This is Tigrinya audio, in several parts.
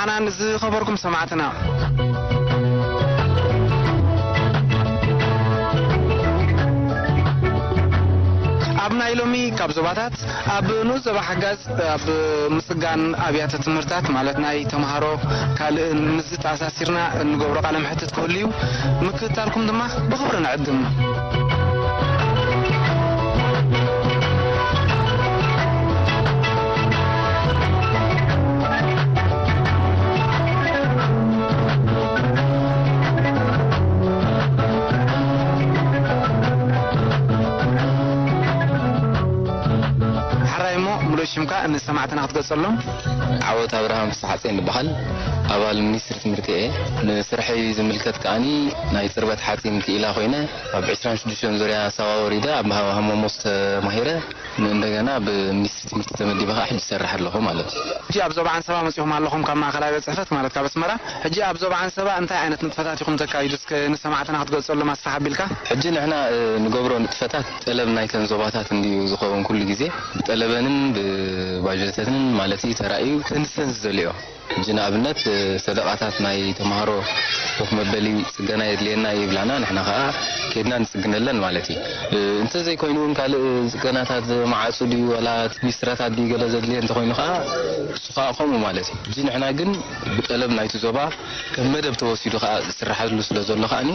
ኣናን ዝኸበርኩም ሰማዕትና፣ ኣብ ናይ ሎሚ ካብ ዞባታት ኣብ ንኡስ ዞባ ሓጋዝ ኣብ ምጽጋን ኣብያተ ትምህርታት ማለት ናይ ተምሃሮ ካልእን ምስ ዝተኣሳሲርና እንገብሮ ቃለ መሕትት ክህሉ እዩ። ምክትታልኩም ድማ ብኽብሪ ንዕድም። ሓራይ እሞ ሙሉእ ሽምካ ንሰማዕትና ክትገልጸሎም? ዓወት ኣብርሃም ፍስሓጼን ይበሃል። ኣባል ሚኒስትሪ ትምህርቲ እየ። ንስርሐይ ዝምልከት ከኣኒ ናይ ጽርበት ሓጺን ክኢላ ኮይነ ኣብ ዕስራን ሽዱሽተን ዙርያ ሳዋ ወሪደ ኣብ ሃ-፣ ሃሞሞስ ተማሂረ። እንደገና ብሚኒስትሪ ትምህርቲ ተመዲበ ከዓ ሕጂ ይሰርሕ ኣለኹ ማለት እዩ። ሕጂ ኣብ ዞባ ዓንሰባ መጺኹም ኣለኹም ካብ ማእኸላይ ቤት ጽሕፈት ማለት ካብ ኣስመራ። ሕጂ ኣብ ዞባ ዓንሰባ እንታይ ዓይነት ንጥፈታት ኢኹም ተካይዱ? እስከ ንሰማዕትና ክትገልጸሎም ኣስፍሕ ኣቢልካ። ሕጂ ንሕና፣ እ፣ ንገብሮ ንጥፈታት ጠለብ ናይተን ዞባታት እንድዩ ዝኸውን ኩሉ ግዜ። ብጠለበንን ብባጀተንን ማለት እዩ ተራእዩ ክንሰን ዝደልዮ። ሕጂ ንኣብነት፣ እ፣ ሰደቓታት ናይ ተምሃሮ ኮፍ መበሊ ጽገና የድልየና እዩ ይብላና፣ ንሕና ኸኣ ኬድና ንጽግነለን ማለት እዩ። እ፣ እንተዘይኮይኑ እውን ካልእ ጽገናታት ማዕጹ ድዩ ዋላ ቢስትራታት ድዩ ገለ ዘድልየ እንተኾይኑ ኸኣ እሱ ኸኣ ከምኡ ማለት እዩ። ሕጂ ንሕና ግን ብጠለብ ናይቲ ዞባ ከም መደብ ተወሲዱ ኸኣ ዝስርሓሉ ስለ ዘሎ ከኣኒ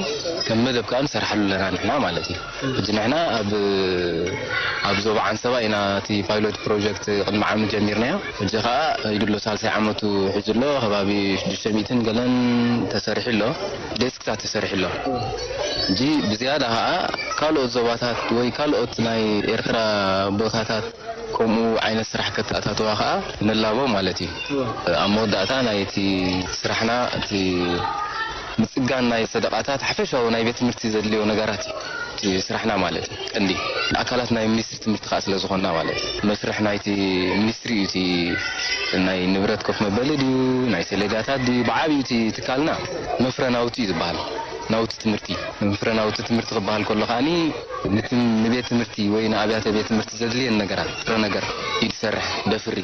ከም መደብ ከኣ ንሰርሓሉ ኣለና ንሕና ማለት እዩ። ሕጂ ንሕና ኣብ፣ ኣብ ዞባ ዓንሰባ ኢና እቲ ፓይሎት ፕሮጀክት ቅድሚ ዓሚ ጀሚርናዮ። ሕጂ ኸኣ ከይዱ ኣሎ፣ ሳልሳይ ዓመቱ ሒዙ ኣሎ። ከባቢ ሽዱሽተ ሚእትን ገለን ተሰሪሑ ኣሎ፣ ዴስክታት ተሰሪሑ ኣሎ። ሕጂ ብዝያዳ ኸኣ ካልኦት ዞባታት ወይ ካልኦት ናይ ኤርትራ ቦታታት ከምኡ ዓይነት ስራሕ ከተኣታተዋ ኸኣ ንላቦ ማለት እዩ። እወ። ኣብ መወዳእታ ናይ እቲ ስራሕና እቲ ምጽጋን ናይ ሰደቓታት ሓፈሻዊ ናይ ቤት ትምህርቲ ዘድልዮ ነገራት እዩ። እቲ ስራሕና ማለት እዩ። ቀንዲ ኣካላት ናይ ሚኒስትሪ ትምህርቲ ኸኣ ስለ ዝኾንና ማለት እዩ። መስርሕ ናይቲ ሚኒስትሪ እዩ። እቲ ናይ ንብረት ኮፍ መበሊ ድዩ፣ ናይ ሰሌዳታት ድዩ፣ ብዓብዩ እቲ ትካልና መፍረ ናውቲ እዩ ዝበሃል። ናውቲ ትምህርቲ፣ መፍረ ናውቲ ትምህርቲ ክበሃል ከሎ ከኣኒ፣ ንቲ-፣ ንቤት ትምህርቲ ወይ ንኣብያተ ቤት ትምህርቲ ዘድልየን ነገራት፣ ጥረ ነገር እዩ ዝሰርሕ፣ ደፍሪ።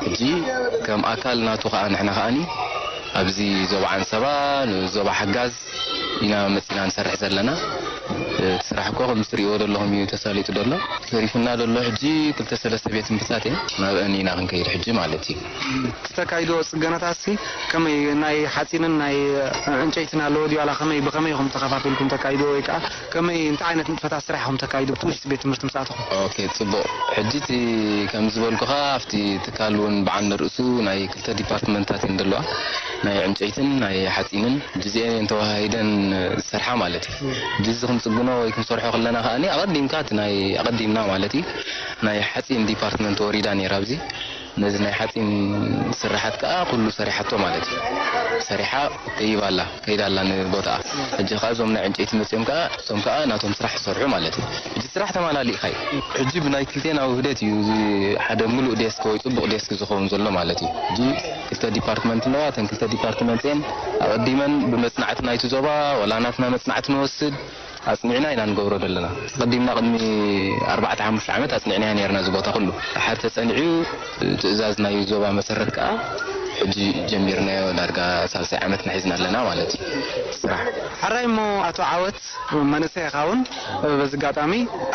ሕጂ ከም ኣካል ናቱ ከኣ ንሕና ከኣኒ ኣብዚ ዞባ ዓንሰባ፣ ንዞባ ሓጋዝ ኢና መጺና ንሰርሕ ዘለና። እቲ ስራሕ እኮ ከም እትርእይዎ ዘለኹም እዩ ተሳሊጡ ዘሎ። ተሪፉና ዘሎ ሕጂ ክልተ ሰለስተ ቤት ትምህርትታት እየን። ናብአን ኢና ክንከይድ ሕጂ ማለት እዩ። እቲ ተካይዶ ጽገናታት ሲ ከመይ ናይ ሓጺንን ናይ ዕንጨይትን ኣለዎ ድዩ? ዋላ ከመይ፣ ብኸመይ ኢኹም ተኸፋፊልኩም ተካይዶ ወይ ከኣ ከመይ፣ እንታይ ዓይነት ንጥፈታት ስራሕ ኢኹም ተካይዱ ብቲ ውሽጢ ቤት ትምህርቲ ምስ ኣተኹም? ኦኬ፣ ጽቡቕ። ሕጂ እቲ ከም ዝበልኩኻ ኣብቲ ትካል እውን በዓል ንርእሱ ናይ ክልተ ዲፓርትመንታት እየን ዘለዋ፣ ናይ ዕንጨይትን ናይ ሓጺንን። ሕጂ እዚአን እየን ተወሃሂደን ዝሰርሓ ማለት እዩ። ሕጂ እዚ ክንጽግኖ ወይ ክንሰርሖ ከለና ከኣኒ ኣቐዲምካ እቲ ናይ፣ ኣቐዲምና ማለት እዩ፣ ናይ ሓጺን ዲፓርትመንት ወሪዳ ነይራ ኣብዚ። ነዚ ናይ ሓጺን ስራሓት ከኣ ኩሉ ሰሪሓቶ ማለት እዩ። ሰሪሓ ደይባ ኣላ፣ ከይዳ ኣላ ንቦታኣ። ሕጂ ከኣ እዞም ናይ ዕንጨይቲ መጺኦም ከኣ፣ እሶም ከኣ ናቶም ስራሕ ይሰርሑ ማለት እዩ። ሕጂ ስራሕ ተማላሊእካ እዩ። ሕጂ ብናይ ክልቴና ውህደት እዩ እዚ ሓደ ምሉእ ዴስክ ወይ ጽቡቕ ዴስክ ዝኸውን ዘሎ ማለት እዩ። ሕጂ ክልተ ዲፓርትመንት ኣለዋ። እተን ክልተ ዲፓርትመንት እየን ኣቐዲመን ብመጽናዕቲ ናይቲ ዞባ፣ ወላ ናትና መጽናዕቲ ንወስድ፣ ኣጽኒዕና ኢና ንገብሮ ዘለና። ኣቐዲምና ቅድሚ ኣርባዕተ ሓሙሽተ ዓመት ኣጽኒዕናዮ ነይርና እዚ ቦታ ኩሉ። ድሓር ተጸኒዑ ትእዛዝ ናይ ዞባ መሰረት ከኣ ሕጂ ጀሚርናዮ፣ ዳርጋ ሳልሳይ ዓመትና ሒዝና ኣለና ማለት እዩ ስራሕ። ሕራይ እሞ ኣቶ ዓወት፣ መንእሰይ ኢኻ እውን፣ በዚ ኣጋጣሚ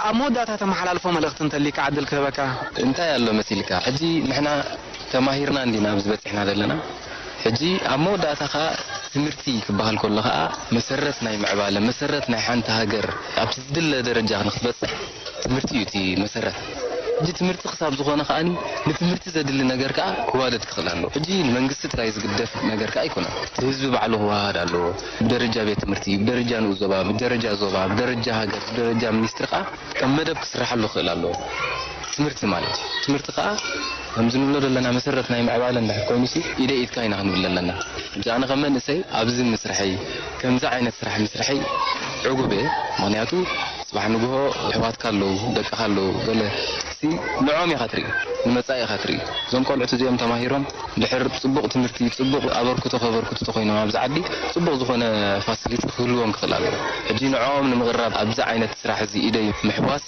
ኣብ መወዳእታ ተመሓላልፎ መልእኽቲ እንተሊካ ዕድል ክህበካ። እንታይ ኣሎ መሲልካ? ሕጂ ንሕና ተማሂርና እንዲና ኣብዚ በጺሕና ዘለና። ሕጂ ኣብ መወዳእታ ከኣ ትምህርቲ ክበሃል ከሎ ከኣ መሰረት ናይ ምዕባለ፣ መሰረት ናይ ሓንቲ ሃገር ኣብቲ ዝድለ ደረጃ ንክትበጽሕ ትምህርቲ እዩ እቲ መሰረት። ሕጂ ትምህርቲ ክሳብ ዝኾነ ከኣኒ ንትምህርቲ ዘድሊ ነገር ከኣ ክዋደድ ክኽእል ኣለዎ። ሕጂ ንመንግስቲ ጥራይ ዝግደፍ ነገር ከኣ ኣይኮነን። እቲ ህዝቢ ባዕሉ ክወሃሃድ ኣለዎ። ብደረጃ ቤት ትምህርቲ፣ ብደረጃ ንኡስ ዞባ፣ ብደረጃ ዞባ፣ ብደረጃ ሃገር፣ ብደረጃ ሚኒስትሪ ከኣ ከም መደብ ክስርሓሉ ክኽእል ኣለዎ። ትምህርቲ ማለት እዩ። ትምህርቲ ከኣ ከምዚ ንብሎ ዘለና መሰረት ናይ ምዕባለ እንድሕር ኮይኑሲ ኢደ ኢድካ ኢና ክንብል ዘለና። ሕጂ ኣነ ከም መንእሰይ ኣብዚ ምስርሐይ፣ ከምዚ ዓይነት ስራሕ ምስርሐይ ዕጉብ እየ። ምኽንያቱ ጽባሕ ንግሆ ኣሕዋትካ ኣለዉ፣ ደቅኻ ኣለዉ፣ ገለ ንዕኦም ኢኻ ትርኢ፣ ንመጻኢ ኢኻ ትርኢ። እዞም ቆልዑት እዚኦም ተማሂሮም ድሕር ጽቡቕ ትምህርቲ፣ ጽቡቕ ኣበርክቶ ከበርክቱ ተኾይኖም ኣብዚ ዓዲ፣ ጽቡቕ ዝኾነ ፋሲሊቲ ክህልዎም ክኽእል ኣለዎ። ሕጂ ንዕኦም ንምቕራብ ኣብዚ ዓይነት ስራሕ እዚ ኢደይ ምሕዋስ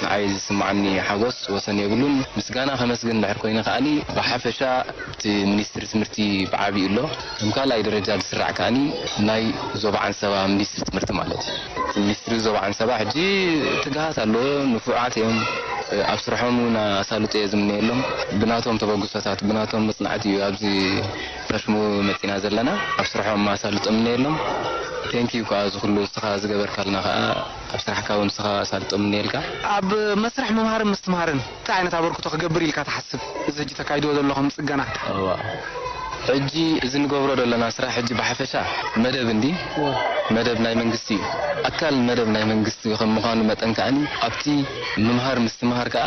ንዓይ ዝስምዓኒ ሓጎስ ወሰን የብሉን። ምስጋና ከመስግን ድሕር ኮይነ ከኣኒ ብሓፈሻ እቲ ሚኒስትሪ ትምህርቲ ብዓቢኡ ኣሎ። ከም ካልኣይ ደረጃ ዝስራዕ ከኣኒ ናይ ዞባ ዓንሰባ ሚኒስትሪ ትምህርቲ ማለት እዩ። እቲ ሚኒስትሪ ዞባ ዓንሰባ ሕጂ ትግሃት ኣለዎ፣ ንፉዓት እዮም። ኣብ ስርሖም እውን ኣሳልጦ እየ ዝምነየሎም። ብናቶም ተበግሶታት፣ ብናቶም መጽናዕቲ እዩ ኣብዚ ፋሽሙ መጺና ዘለና። ኣብ ስርሖም ኣሳልጦ እምነየሎም። ቴንኪዩ ከኣ እዚ ኩሉ ንስኻ ዝገበርካልና ከኣ ኣብ ስራሕካ እውን ንስኻ ኣሳልጦ እምነየልካ። ኣብ መስርሕ ምምሃርን ምስትምሃርን እንታይ ዓይነት ኣበርክቶ ክገብር ኢልካ ትሓስብ? እዚ ሕጂ ተካይድዎ ዘለኹም ጽገና። እዋ። ሕጂ እዚ ንገብሮ ዘለና ስራሕ ሕጂ ብሓፈሻ መደብ እንዲ መደብ ናይ መንግስቲ እዩ። ኣካል መደብ ናይ መንግስቲ ከም ምዃኑ መጠን ከኣኒ ኣብቲ ምምሃር ምስትምሃር ከኣ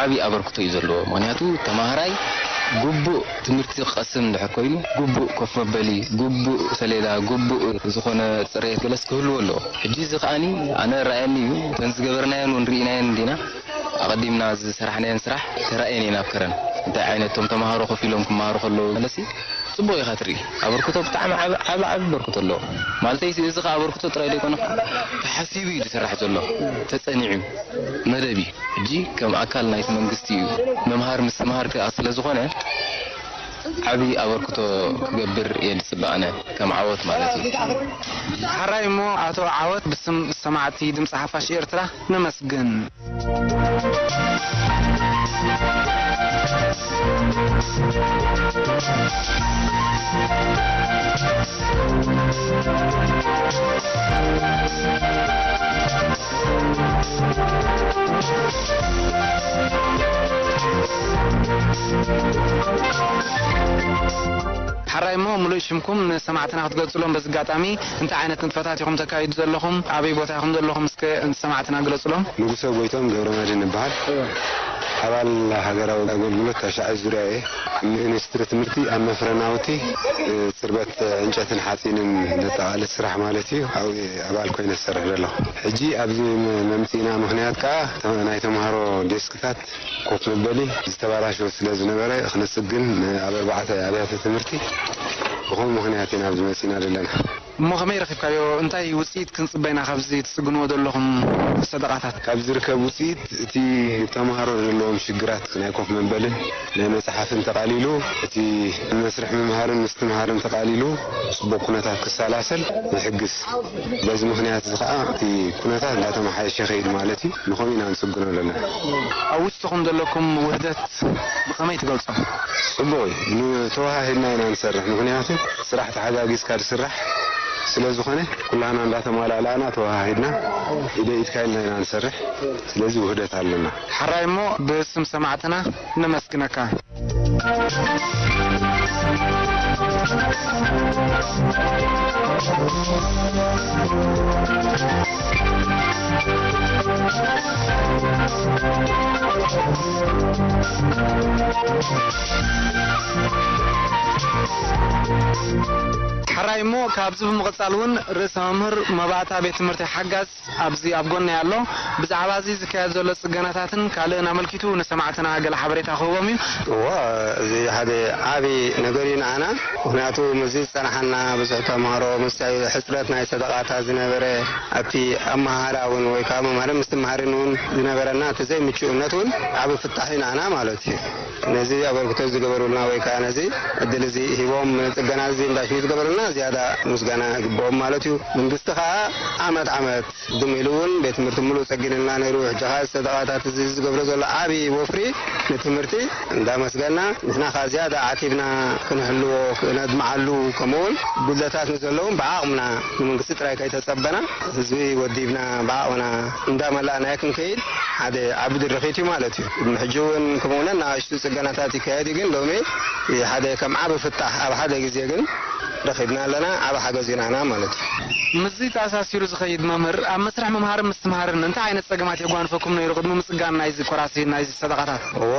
ዓቢ ኣበርክቶ እዩ ዘለዎ። ምኽንያቱ ተማሃራይ ግቡእ ትምህርቲ ክቐስም እንድሕር ኮይኑ ግቡእ ኮፍ መበሊ፣ ግቡእ ሰሌዳ፣ ግቡእ ዝኾነ ጽሬት ገለስ ክህልዎ ኣለዎ። ሕጂ እዚ ከኣኒ ኣነ ራእየኒ እዩ። እተን ዝገበርናየን እውን ርኢናየን እንዲና። ኣቐዲምና ዝሰራሕናየን ስራሕ ተራእየን እየን ኣብ ከረን። እንታይ ዓይነት እቶም ተማሃሮ ኮፍ ኢሎም ክመሃሩ ከለዉ መለሲ ጽቡቕ ኢኻ ትርኢ። ኣበርክቶ ብጣዕሚ ዓብ-፣ ዓብ-፣ ዓቢ ኣበርክቶ ኣለዎ። ማለተይ እዚ ኸኣ ኣበርክቶ ጥራይ ዘይኮነ ኸኣ ተሓሲቡ እዩ ዝስራሕ ዘሎ። ተጸኒዑ መደብ እዩ። ሕጂ ከም ኣካል ናይቲ መንግስቲ እዩ። ምምሃር ምስትምሃር ከኣ ስለ ዝኾነ ዓቢ ኣበርክቶ ክገብር እየ ዝጽበ ኣነ ከም ዓወት ማለት እዩ። ሓራይ እሞ ኣቶ ዓወት ብስም ሰማዕቲ ድምፂ ሓፋሽ ኤርትራ ነመስግን። ሓራይ እሞ ምሉእ ሽምኩም ንሰማዕትና ክትገልጹሎም በዚ ኣጋጣሚ እንታይ ዓይነት ንጥፈታት ኢኹም ተካይዱ ዘለኹም? ኣበይ ቦታ ኢኹም ዘለኹም? እስከ ንሰማዕትና ግለጹሎም። ንጉሰ ጎይቶም ገብረመድህን እበሃል። ኣባል ሃገራዊ ኣገልግሎት ታሽዓይ ዙርያ እየ። ኣብ ሚኒስትሪ ትምህርቲ ኣብ መፍረ ናውቲ፣ እ፣ ጽርበት ዕንጨትን ሓጺንን ዘጠቓልል ስራሕ ማለት እዩ። ኣብኡ እየ ኣባል ኮይነ ዝሰርሕ ዘለኹ። ሕጂ ኣብዚ መ-፣ መምጽኢና ምኽንያት ከኣ ተ-፣ ናይ ተምሃሮ ዴስክታት ኮፍ መበሊ ዝተባላሸወ ስለ ዝነበረ ክንጽግን ኣብ ኣርባዕተ ኣብያተ ትምህርቲ ብኸምኡ ምኽንያት ኢና ኣብዚ መጺና ዘለና። እሞ ከመይ ረኺብካዮ? እንታይ ውጽኢት ክንጽበ ኢና ካብዚ ትጽግንዎ ዘለኹም ሰደቓታት? ካብ ዝርከብ ውጽኢት እቲ ተምሃሮ ዘለዎም ሽግራት ናይ ኮፍ መበልን ናይ መጽሓፍን ተቓሊሉ እቲ መስርሕ ምምሃርን ምስትምሃርን ተቓሊሉ ጽቡቕ ኩነታት ክሰላሰል ይሕግዝ። በዚ ምኽንያት እዚ ኸኣ እቲ ኩነታት እንዳተመሓየሸ ይኸይድ ማለት እዩ። ንኸምኡ ኢና ንጽግኖ ኣለና። ኣብ ውሽጥኹም ዘለኩም ውህደት ብኸመይ ትገልጾ? ጽቡቕ እዩ። ን-፣ ተወሃሂድና ኢና ንሰርሕ። ምኽንያቱ ስራሕ ተሓጋጊዝካ ዝስራሕ ስለ ዝኾነ፣ ኩላህና እንዳተማላላእና ተወሃሂድና ኢደ ኢድካ ኢልና ኢና ንሰርሕ። ስለዚ ውህደት ኣለና። ሓራይ እሞ ብስም ሰማዕትና ነመስግነካ። ሓራይ እሞ ካብዚ ብምቕጻል እውን ርእሰ መምህር መባእታ ቤት ትምህርቲ ሓጋዝ ኣብዚ ኣብ ጎነይ ኣሎ። ብዛዕባ እዚ ዝካየድ ዘሎ ጽገናታትን ካልእን ኣመልኪቱ ንሰማዕትና ገለ ሓበሬታ ክህቦም እዩ። እዎ፣ እዚ ሓደ ዓቢ ነገር እዩ ንዓና። ምኽንያቱ ምስዚ ዝጸናሓና ብዙሕ ተምሃሮ፣ ምስቲ ሕጽረት ናይ ሰደቓታት ዝነበረ፣ ኣብቲ ኣመሃህራ እውን ወይ ከዓ መምሃርን ምስትምሃርን እውን ዝነበረና እቲ ዘይምቹእነት እውን ዓቢ ፍታሕ እዩ ንዓና ማለት እዩ። ነዚ ኣበርክቶ ዝገበሩልና ወይ ከዓ ነዚ ዕድል እዚ ሂቦም ጽገና እዚ እንዳሽዩ ዝገበሩልና ዝያዳ ምስጋና ይግብኦም ማለት እዩ። መንግስቲ ከዓ ዓመት ዓመት ድም ኢሉ እውን ቤት ትምህርቲ ሙሉእ ጸጊንልና ነይሩ። ሕጂ ከዓ ሰደቓታት እዚ ዝገብሮ ዘሎ ዓቢ ወፍሪ ንትምህርቲ እንዳመስገና ንሕና ከዓ ዝያዳ ዓቲብና ክንሕልዎ ክነድምዓሉ ከምኡ እውን ጉድለታት ንዘለዎም ብዓቕምና ንመንግስቲ ጥራይ ከይተጸበና ህዝቢ ወዲብና ብዓቕምና እንዳመላእናዮ ክንከይድ ሓደ ዓቢ ድርኺት እዩ ማለት እዩ። ቅድሚ ሕጂ እውን ከምኡ እውን ንኣሽቱ ጽገናታት ይካየድ እዩ፣ ግን ሎሚ ሓደ ከም ዓቢ ፍታሕ ኣብ ሓደ ግዜ ግን ረኺብና ኣለና። ዓቢ ሓገዝ እዩ ንዓና ማለት እዩ። ምስዚ ተኣሳሲሩ ዝኸይድ መምህር፣ ኣብ መስርሕ ምምሃርን ምስትምሃርን እንታይ ዓይነት ጸገማት የጓንፈኩም ነይሩ ቅድሚ ምጽጋን ናይዚ ኮራሲ፣ ናይዚ ሰደቓታት? እዎ፣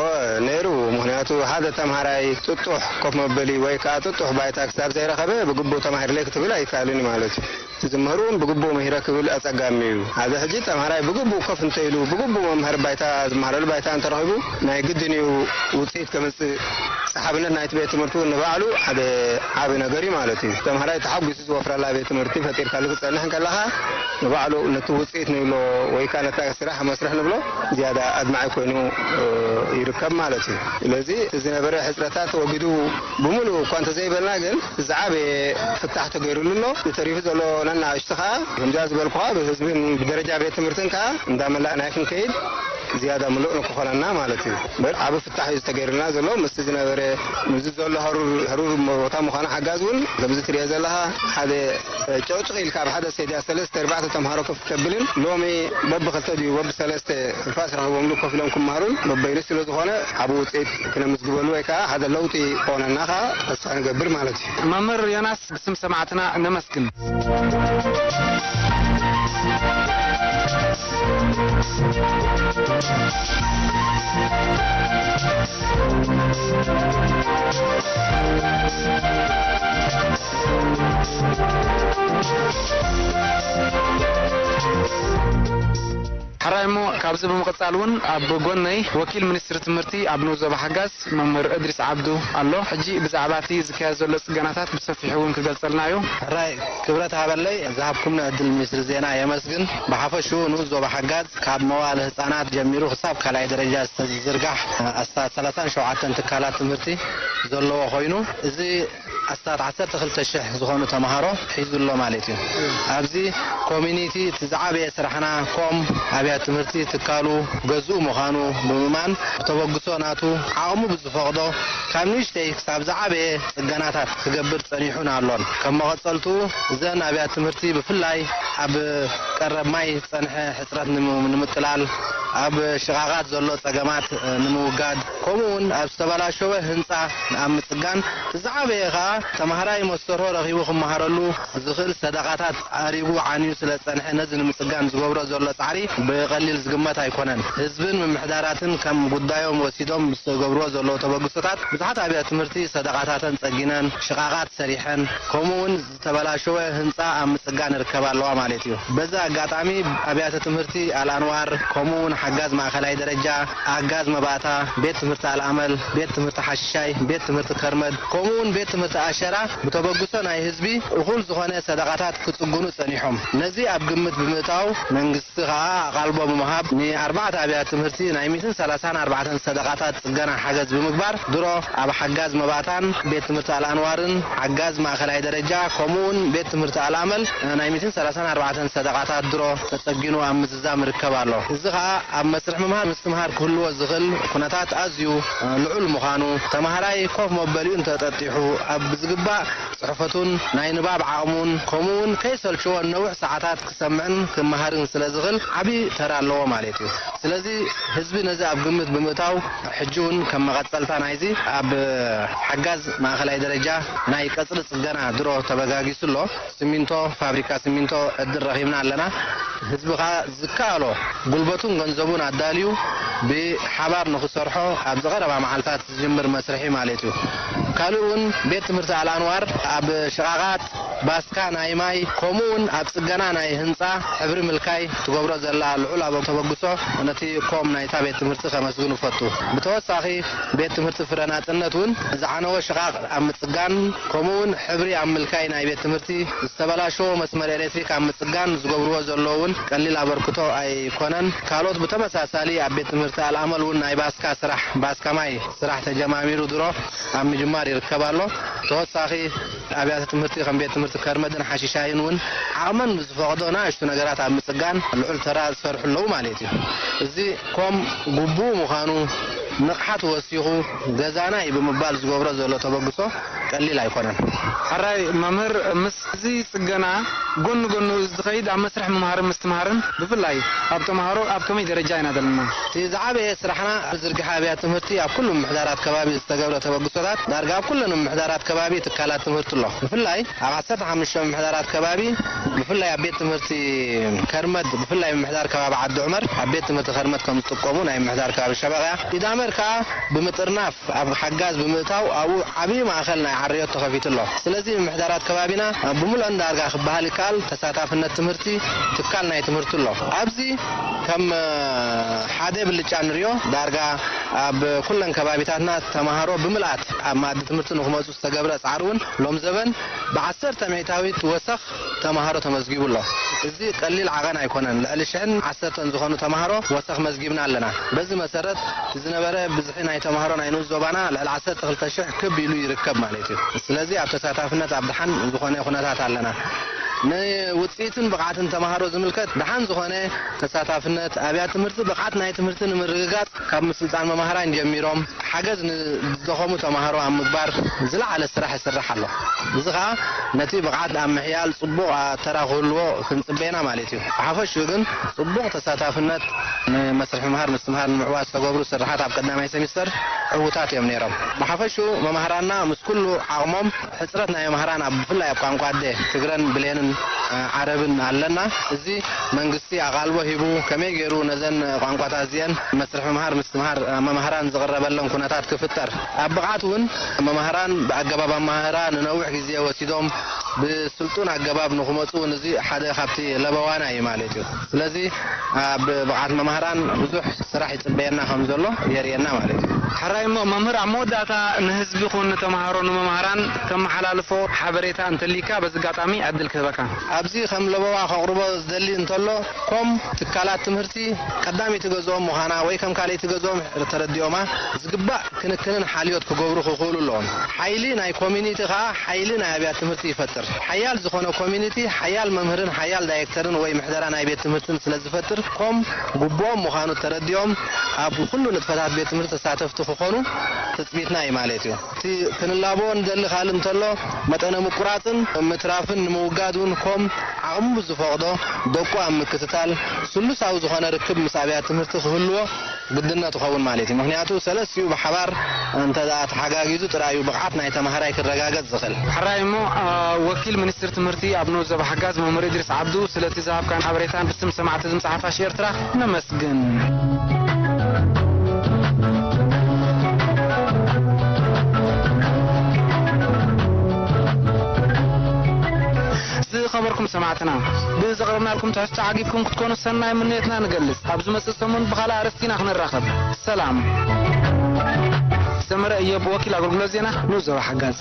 ነይሩ። ምኽንያቱ ሓደ ተምሃራይ ጥጡሕ ኮፍ መበሊ ወይ ከዓ ጥጡሕ ባይታ ክሳብ ዘይረኸበ ብግቡእ ተማሂርለይ ክትብል ኣይከኣልን እዩ ማለት እዩ። ዝምህር እውን ብግቡእ ምሂረ ክብል ኣጸጋሚ እዩ። ኣብዚ ሕጂ ተምሃራይ ብግቡእ ኮፍ እንተኢሉ ብግቡእ መምሃሪ ባይታ ዝመሃረሉ ባይታ እንተረኺቡ ናይ ግድን እዩ ውፅኢት ከምፅእ። ሰሓብነት ናይቲ ቤት ትምህርቲ እውን ንባዕሉ ሓደ ዓቢ ነገር እዩ ማለት እዩ። ተምሃራይ ተሓጒሱ ዝወፍረላ ቤት ትምህርቲ ፈጢርካሉ ክጸንሕ እንከለኻ ንባዕሉ ነቲ ውፅኢት ንብሎ ወይ ከዓ ነታ ስራሕ መስርሕ ንብሎ ዝያዳ ኣድማዒ ኮይኑ ይርከብ ማለት እዩ። ስለዚ እቲ ዝነበረ ሕፅረታት ተወጊዱ ብምሉእ እኳ እንተዘይበልና ግን ዝዓበየ ፍታሕ ተገይሩሉ ኣሎ። ዝተሪፉ ዘሎ ነናእሽቱ ከዓ ከምዚኣ ዝበልኩኻ ብህዝብን ብደረጃ ቤት ትምህርትን ከዓ እንዳመላእናይ ክንከይድ ዝያዳ ምሉእ ንክኾነና ማለት እዩ። እምበር ዓቢ ፍታሕ እዩ ዝተገይርልና ዘሎ። ምስቲ ዝነበረ ምስዚ ዘሎ ሃሩር ሃሩር ቦታ ምዃኑ ሓጋዝ እውን ከምዚ ትሪኦ ዘለኻ ሓደ ጨቕጭቕ ኢልካ ኣብ ሓደ ሰድያ ሰለስተ ኣርባዕተ ተምሃሮ ከፍ ተብልን ሎሚ በብኽልተ ድዩ በብሰለስተ ንፋስ ረኺቦምሉ ኮፍ ኢሎም ክመሃሩን በበይኑ ስለ ዝኾነ ዓቢ ውፅኢት ክነምዝግበሉ ወይ ከዓ ሓደ ለውጢ ክኾነና ከዓ ተስፋ ንገብር ማለት እዩ። መምህር ዮናስ ብስም ሰማዕትና ነመስግን። ሕራይ እሞ ካብዚ ብምቕጻል እውን ኣብ ጎነይ ወኪል ሚኒስትሪ ትምህርቲ ኣብ ንኡስ ዞባ ሓጋዝ መምህር እድሪስ ዓብዱ ኣሎ። ሕጂ ብዛዕባ እቲ ዝካየድ ዘሎ ጽገናታት ብሰፊሑ እውን ክገልጸልና እዩ። ሕራይ ክብረት ሃበለይ ዝሃብኩምኒ ዕድል ሚኒስትሪ ዜና የመስግን። ብሓፈሽኡ ንኡስ ዞባ ሓጋዝ ካብ መዋእለ ህጻናት ጀሚሩ ክሳብ ካልኣይ ደረጃ ዝተዝርጋሕ ኣስታት ሰላሳን ሸውዓተን ትካላት ትምህርቲ ዘለዎ ኮይኑ እዚ ኣስታት ዓሰርተ ክልተ ሽሕ ዝኾኑ ተምሃሮ ሒዙ ኣሎ ማለት እዩ። ኣብዚ ኮሚኒቲ እቲ ዝዓበየ ስራሕና ኮም ኣብያተ ትምህርቲ ትካሉ ገዝኡ ምዃኑ ብምእማን ብተበግሶ ናቱ ዓቕሙ ብዝፈቕዶ ካብ ንእሽተይ ክሳብ ዝዓበየ ጽገናታት ክገብር ጸኒሑን ኣሎን። ከም መቐጸልትኡ እዘን ኣብያተ ትምህርቲ ብፍላይ ኣብ ቀረብ ማይ ዝጸንሐ ሕጽረት ንም- ንምቅላል፣ ኣብ ሽቓቓት ዘሎ ጸገማት ንምውጋድ፣ ከምኡ እውን ኣብ ዝተበላሸወ ህንጻ ኣብ ምጽጋን፣ እቲ ዝዓበየ ከኣ ተማሃራይ መስተርሆ ረኺቡ ክመሃረሉ ዝኽእል ሰደቓታት ኣሪጉ ዓንዩ ስለ ዝጸንሐ፣ ነዚ ንምጽጋን ዝገብሮ ዘሎ ጻዕሪ ብቐሊል ዝግመት ኣይኮነን። ህዝብን ምምሕዳራትን ከም ጉዳዮም ወሲዶም ዝገብርዎ ዘለዉ ተበግሶታት፣ ብዙሓት ኣብያተ ትምህርቲ ሰደቓታተን ጸጊነን፣ ሽቓቓት ሰሪሐን፣ ከምኡ እውን ዝተበላሸወ ህንጻ ኣብ ምጽጋን ይርከባ ኣለዋ ማለት እዩ። በዚ ኣጋጣሚ ኣብያተ ትምህርቲ ኣልኣንዋር፣ ከምኡ እውን ሓጋዝ ማእከላይ ደረጃ፣ ኣህጋዝ መባእታ፣ ቤት ትምህርቲ ኣልኣመል፣ ቤት ትምህርቲ ሓሽሻይ፣ ቤት ትምህርቲ ከርመድ፣ ከምኡ እውን ቤት ትምህርቲ ኣሸራ ብተበግሶ ናይ ህዝቢ እኹል ዝኾነ ሰደቓታት ክጽግኑ ጸኒሖም። ነዚ ኣብ ግምት ብምእታው መንግስቲ ከኣ ኣቓልቦ ብምሃብ ንኣርባዕተ ኣብያተ ትምህርቲ ናይ ሚእትን ሰላሳን ኣርባዕተን ሰደቓታት ጽገና ሓገዝ ብምግባር ድሮ ኣብ ሓጋዝ መባእታን ቤት ትምህርቲ ኣልኣንዋርን ሓጋዝ ማእከላይ ደረጃ ከምኡ እውን ቤት ትምህርቲ ኣልኣመል ናይ ሚእትን ሰላሳን ኣርባዕተን ሰደቓታት ድሮ ተጸጊኑ ኣብ ምዝዛም ይርከብ ኣሎ። እዚ ኸኣ ኣብ መስርሕ ምምሃር ምስትምሃር ክህልዎ ዝኽእል ኩነታት ኣዝዩ ልዑል ምዃኑ፣ ተማሃራይ ኮፍ መበሊኡ እንተጠጢሑ ኣብ ዝግባእ ጽሕፈቱን ናይ ንባብ ዓቕሙን ከምኡ እውን ከይሰልችዎ ነዊሕ ሰዓታት ክሰምዕን ክመሃርን ስለ ዝኽእል ዓቢ ተራ ኣለዎ ማለት እዩ። ስለዚ ህዝቢ ነዚ ኣብ ግምት ብምእታው ሕጂ እውን ከም መቐጸልታ ናይዚ ኣብ ሓጋዝ ማእኸላይ ደረጃ ናይ ቀጽሪ ጽገና ድሮ ተበጋጊሱ ኣሎ። ሲሚንቶ ፋብሪካ ሲሚንቶ ዕድል ረኺብና ኣለና። ህዝቢ ኸኣ ዝከኣሎ ጉልበቱን ገንዘቡን ኣዳልዩ ብሓባር ንኽሰርሖ ኣብ ዝቐረባ መዓልታት ዝጅምር መስርሒ ማለት እዩ። ካልእ እውን ቤት ትምህርቲ ኣልኣንዋር ኣብ ሽቓቓት ባስካ ናይ ማይ ከምኡ እውን ኣብ ጽገና ናይ ህንጻ ሕብሪ ምልካይ ትገብሮ ዘላ ልዑል ኣበ- ተበግሶ ነቲ ኮም ናይታ ቤት ትምህርቲ ከመስግን እፈቱ። ብተወሳኺ ቤት ትምህርቲ ፍረ ናጽነት እውን ዝዓነወ ሽቓቕ ኣብ ምጽጋን ከምኡ እውን ሕብሪ ኣብ ምልካይ ናይ ቤት ትምህርቲ ዝተበላሸወ መስመር ኤሌክትሪክ ኣብ ምጽጋን ዝገብርዎ ዘለዉ እውን ቀሊል ኣበርክቶ ኣይኮነን። ካልኦት ብተመሳሳሊ ኣብ ቤት ትምህርቲ ኣልኣመል እውን ናይ ባስካ ስራሕ፣ ባስካ ማይ ስራሕ ተጀማሚሩ ድሮ ኣብ ምጅማር ይርከብ ኣሎ። ተወሳኺ ኣብያተ ትምህርቲ ከም ቤት ትምህርቲ ከርመድን ሓሽሻይን እውን ዓቕመን ብዝፈቕዶ ንኣሽቱ ነገራት ኣብ ምጽጋን ልዑል ተራ ዝሰርሑ ኣለዉ ማለት እዩ። እዚ ኮም ግቡእ ምዃኑ ንቕሓት ወሲኹ ገዛና እዩ ብምባል ዝገብሮ ዘሎ ተበግሶ ቀሊል ኣይኮነን። ሕራይ መምህር፣ ምስ እዚ ጽገና ጎኒ ጎኑ እዚ ዝኸይድ ኣብ መስርሕ ምምሃርን ምስትምሃርን ብፍላይ ኣብ ተምሃሮ ኣብ ከመይ ደረጃ ኢና ዘለና? እቲ ዝዓበየ ስራሕና ኣብ ዝርግሐ ኣብያተ ትምህርቲ ኣብ ኩሉ ምምሕዳራት ከባቢ ዝተገብረ ተበግሶታት ዳርጋ ኣብ ኩለን ምምሕዳራት ከባቢ ትካላት ትምህርቲ ኣሎ። ብፍላይ ኣብ ዓሰርተ ሓሙሽተ ምምሕዳራት ከባቢ ብፍላይ ኣብ ቤት ትምህርቲ ከርመድ ብፍላይ ምምሕዳር ከባቢ ዓዲ ዑመር ኣብ ቤት ትምህርቲ ከርመድ ከም ዝጥቀሙ ናይ ምምሕዳር ከባቢ ሸበቕ እያ። ኢዳመር ከኣ ብምጥርናፍ ኣብ ሓጋዝ ብምእታው ኣብኡ ዓብዪ ማእኸል ናይ ዓርዮት ተኸፊቱ ኣሎ። ስለዚ ምምሕዳራት ከባቢና ብምሉአን ዳርጋ ክበሃል ይከኣል ተሳታፍነት ትምህርቲ ትካል ናይ ትምህርቲ ኣሎ። ኣብዚ ከም ሓደ ብልጫ ንሪኦ ዳርጋ ኣብ ኩለን ከባቢታትና ተምሃሮ ብምልኣት ኣብ መኣዲ ትምህርቲ ንክመፁ ዝተገብረ ፃዕሪ እውን ሎም ዘበን ብዓሰርተ ሚእታዊት ወሰኽ ተምሃሮ ተመዝጊቡ ኣሎ። እዚ ቀሊል ዓቐን ኣይኮነን። ልዕሊ ሽሕን ዓሰርተን ዝኾኑ ተምሃሮ ወሰኽ መዝጊብና ኣለና። በዚ መሰረት ዝነበረ ብዝሒ ናይ ተምሃሮ ናይ ንኡስ ዞባና ልዕሊ ዓሰርተ ክልተ ሽሕ ክብ ኢሉ ይርከብ ማለት እዩ። ስለዚ ኣብ ተሳታፍነት ኣብ ደሓን ዝኾነ ኩነታት ኣለና። ንውፅኢትን ብቕዓትን ተምሃሮ ዝምልከት ደሓን ዝኾነ ተሳታፍነት ኣብያተ ትምህርቲ ብቕዓት ናይ ትምህርቲ ንምርግጋፅ ካብ ምስልጣን መማህራን ጀሚሮም ሓገዝ ንዝደኸሙ ተምሃሮ ኣብ ምግባር ዝለዓለ ስራሕ ይስራሕ ኣሎ። እዚ ኸኣ ነቲ ብቕዓት ኣብ ምሕያል ጽቡቕ ተራ ክህልዎ ክንጽበ ኢና ማለት እዩ። ብሓፈሽኡ ግን ጽቡቕ ተሳታፍነት ንመስርሕ ምምሃር ምስትምሃር ንምዕዋት ዝተገብሩ ስርሓት ኣብ ቀዳማይ ሰሚስተር ዕዉታት እዮም ነይሮም። ብሓፈሽኡ መማህራንና ምስ ኩሉ ዓቕሞም ሕጽረት ናይ መምህራን ኣብ ብፍላይ ኣብ ቋንቋ ኣደ ትግረን ብሌንን ዓረብን ኣለና። እዚ መንግስቲ ኣቓልቦ ሂቡ ከመይ ገይሩ ነዘን ቋንቋታት እዚአን መስርሕ ምምሃር ምስትምሃር መማህራን ዝቕረበለን ኩነታት ክፍጠር ኣብ ብቕዓት እውን መማህራን ብኣገባብ ኣማህራ ንነዊሕ ግዜ ወሲዶም ብስልጡን ኣገባብ ንክመፁ እውን እዚ ሓደ ካብቲ ለበዋና እዩ ማለት እዩ። ስለዚ ኣብ ብቕዓት መማህራን ብዙሕ ስራሕ ይፅበየና ከም ዘሎ የርእየና ማለት እዩ። ሕራይ እሞ መምህር ኣብ መወዳእታ ንህዝቢ ኩን ንተምሃሮ ንመማህራን ከመሓላልፎ ሓበሬታ እንተሊካ በዚ ኣጋጣሚ ዕድል ክህበካ። ኣብዚ ከም ለበዋ ከቕርቦ ዝደሊ እንተሎ ኮም ትካላት ትምህርቲ ቀዳመይቲ ገዝኦም ምዃና ወይ ከም ካልኣይቲ ገዝኦም ተረዲኦማ ዝግባእ ክንክንን ሓልዮት ክገብሩ ክኽእሉ ኣለዎም። ሓይሊ ናይ ኮሚኒቲ ከኣ ሓይሊ ናይ ኣብያት ትምህርቲ ይፈጥር። ሓያል ዝኾነ ኮሚኒቲ ሓያል መምህርን ሓያል ዳይሬክተርን ወይ ምሕደራ ናይ ቤት ትምህርትን ስለ ዝፈጥር ኮም ግቡኦም ምዃኑ ተረዲኦም ኣብ ኩሉ ንጥፈታት ቤት ትምህርቲ ተሳተፍቲ ክኾኑ ትጽቢትና እዩ ማለት እዩ። እቲ ክንላቦ ንደሊ ካልእ እንተሎ መጠነ ምቁራጽን ምትራፍን ንምውጋድ እውን ኮም ዓቕሙ ብዝፈቕዶ ደቁ ኣብ ምክትታል ስሉሳዊ ዝኾነ ርክብ ምስ ኣብያት ትምህርቲ ክህልዎ ግድነት ይኸውን ማለት እዩ። ምኽንያቱ ሰለስቲኡ ብሓባር እንተ ደኣ ተሓጋጊዙ ጥራይ እዩ ብቕዓት ናይ ተማሃራይ ክረጋገጽ ዝኽእል። ሕራይ እሞ፣ አ፣ ወኪል ሚኒስትሪ ትምህርቲ ኣብ ንኡስ ዞባ ሓጋዝ መምህር እድሪስ ዓብዱ ስለቲ ዝሃብካን ሓበሬታን ብስም ሰማዕቲ ዝምጽሓ ፋሽ ኤርትራ ነመስግን። ዝኸበርኩም ሰማዕትና፣ ብዘቕረብናልኩም ትሕዝቶ ዓጊብኩም ክትኮኑ ሰናይ ምንዮትና ንገልጽ። ኣብ ዝመጽእ ሰሙን ብኻልእ ኣርእስቲ ኢና ክንራኸብ። ሰላም። ሰመረ እዮብ፣ ወኪል ኣገልግሎት ዜና ንኡስ ዞባ ሓጋዝ።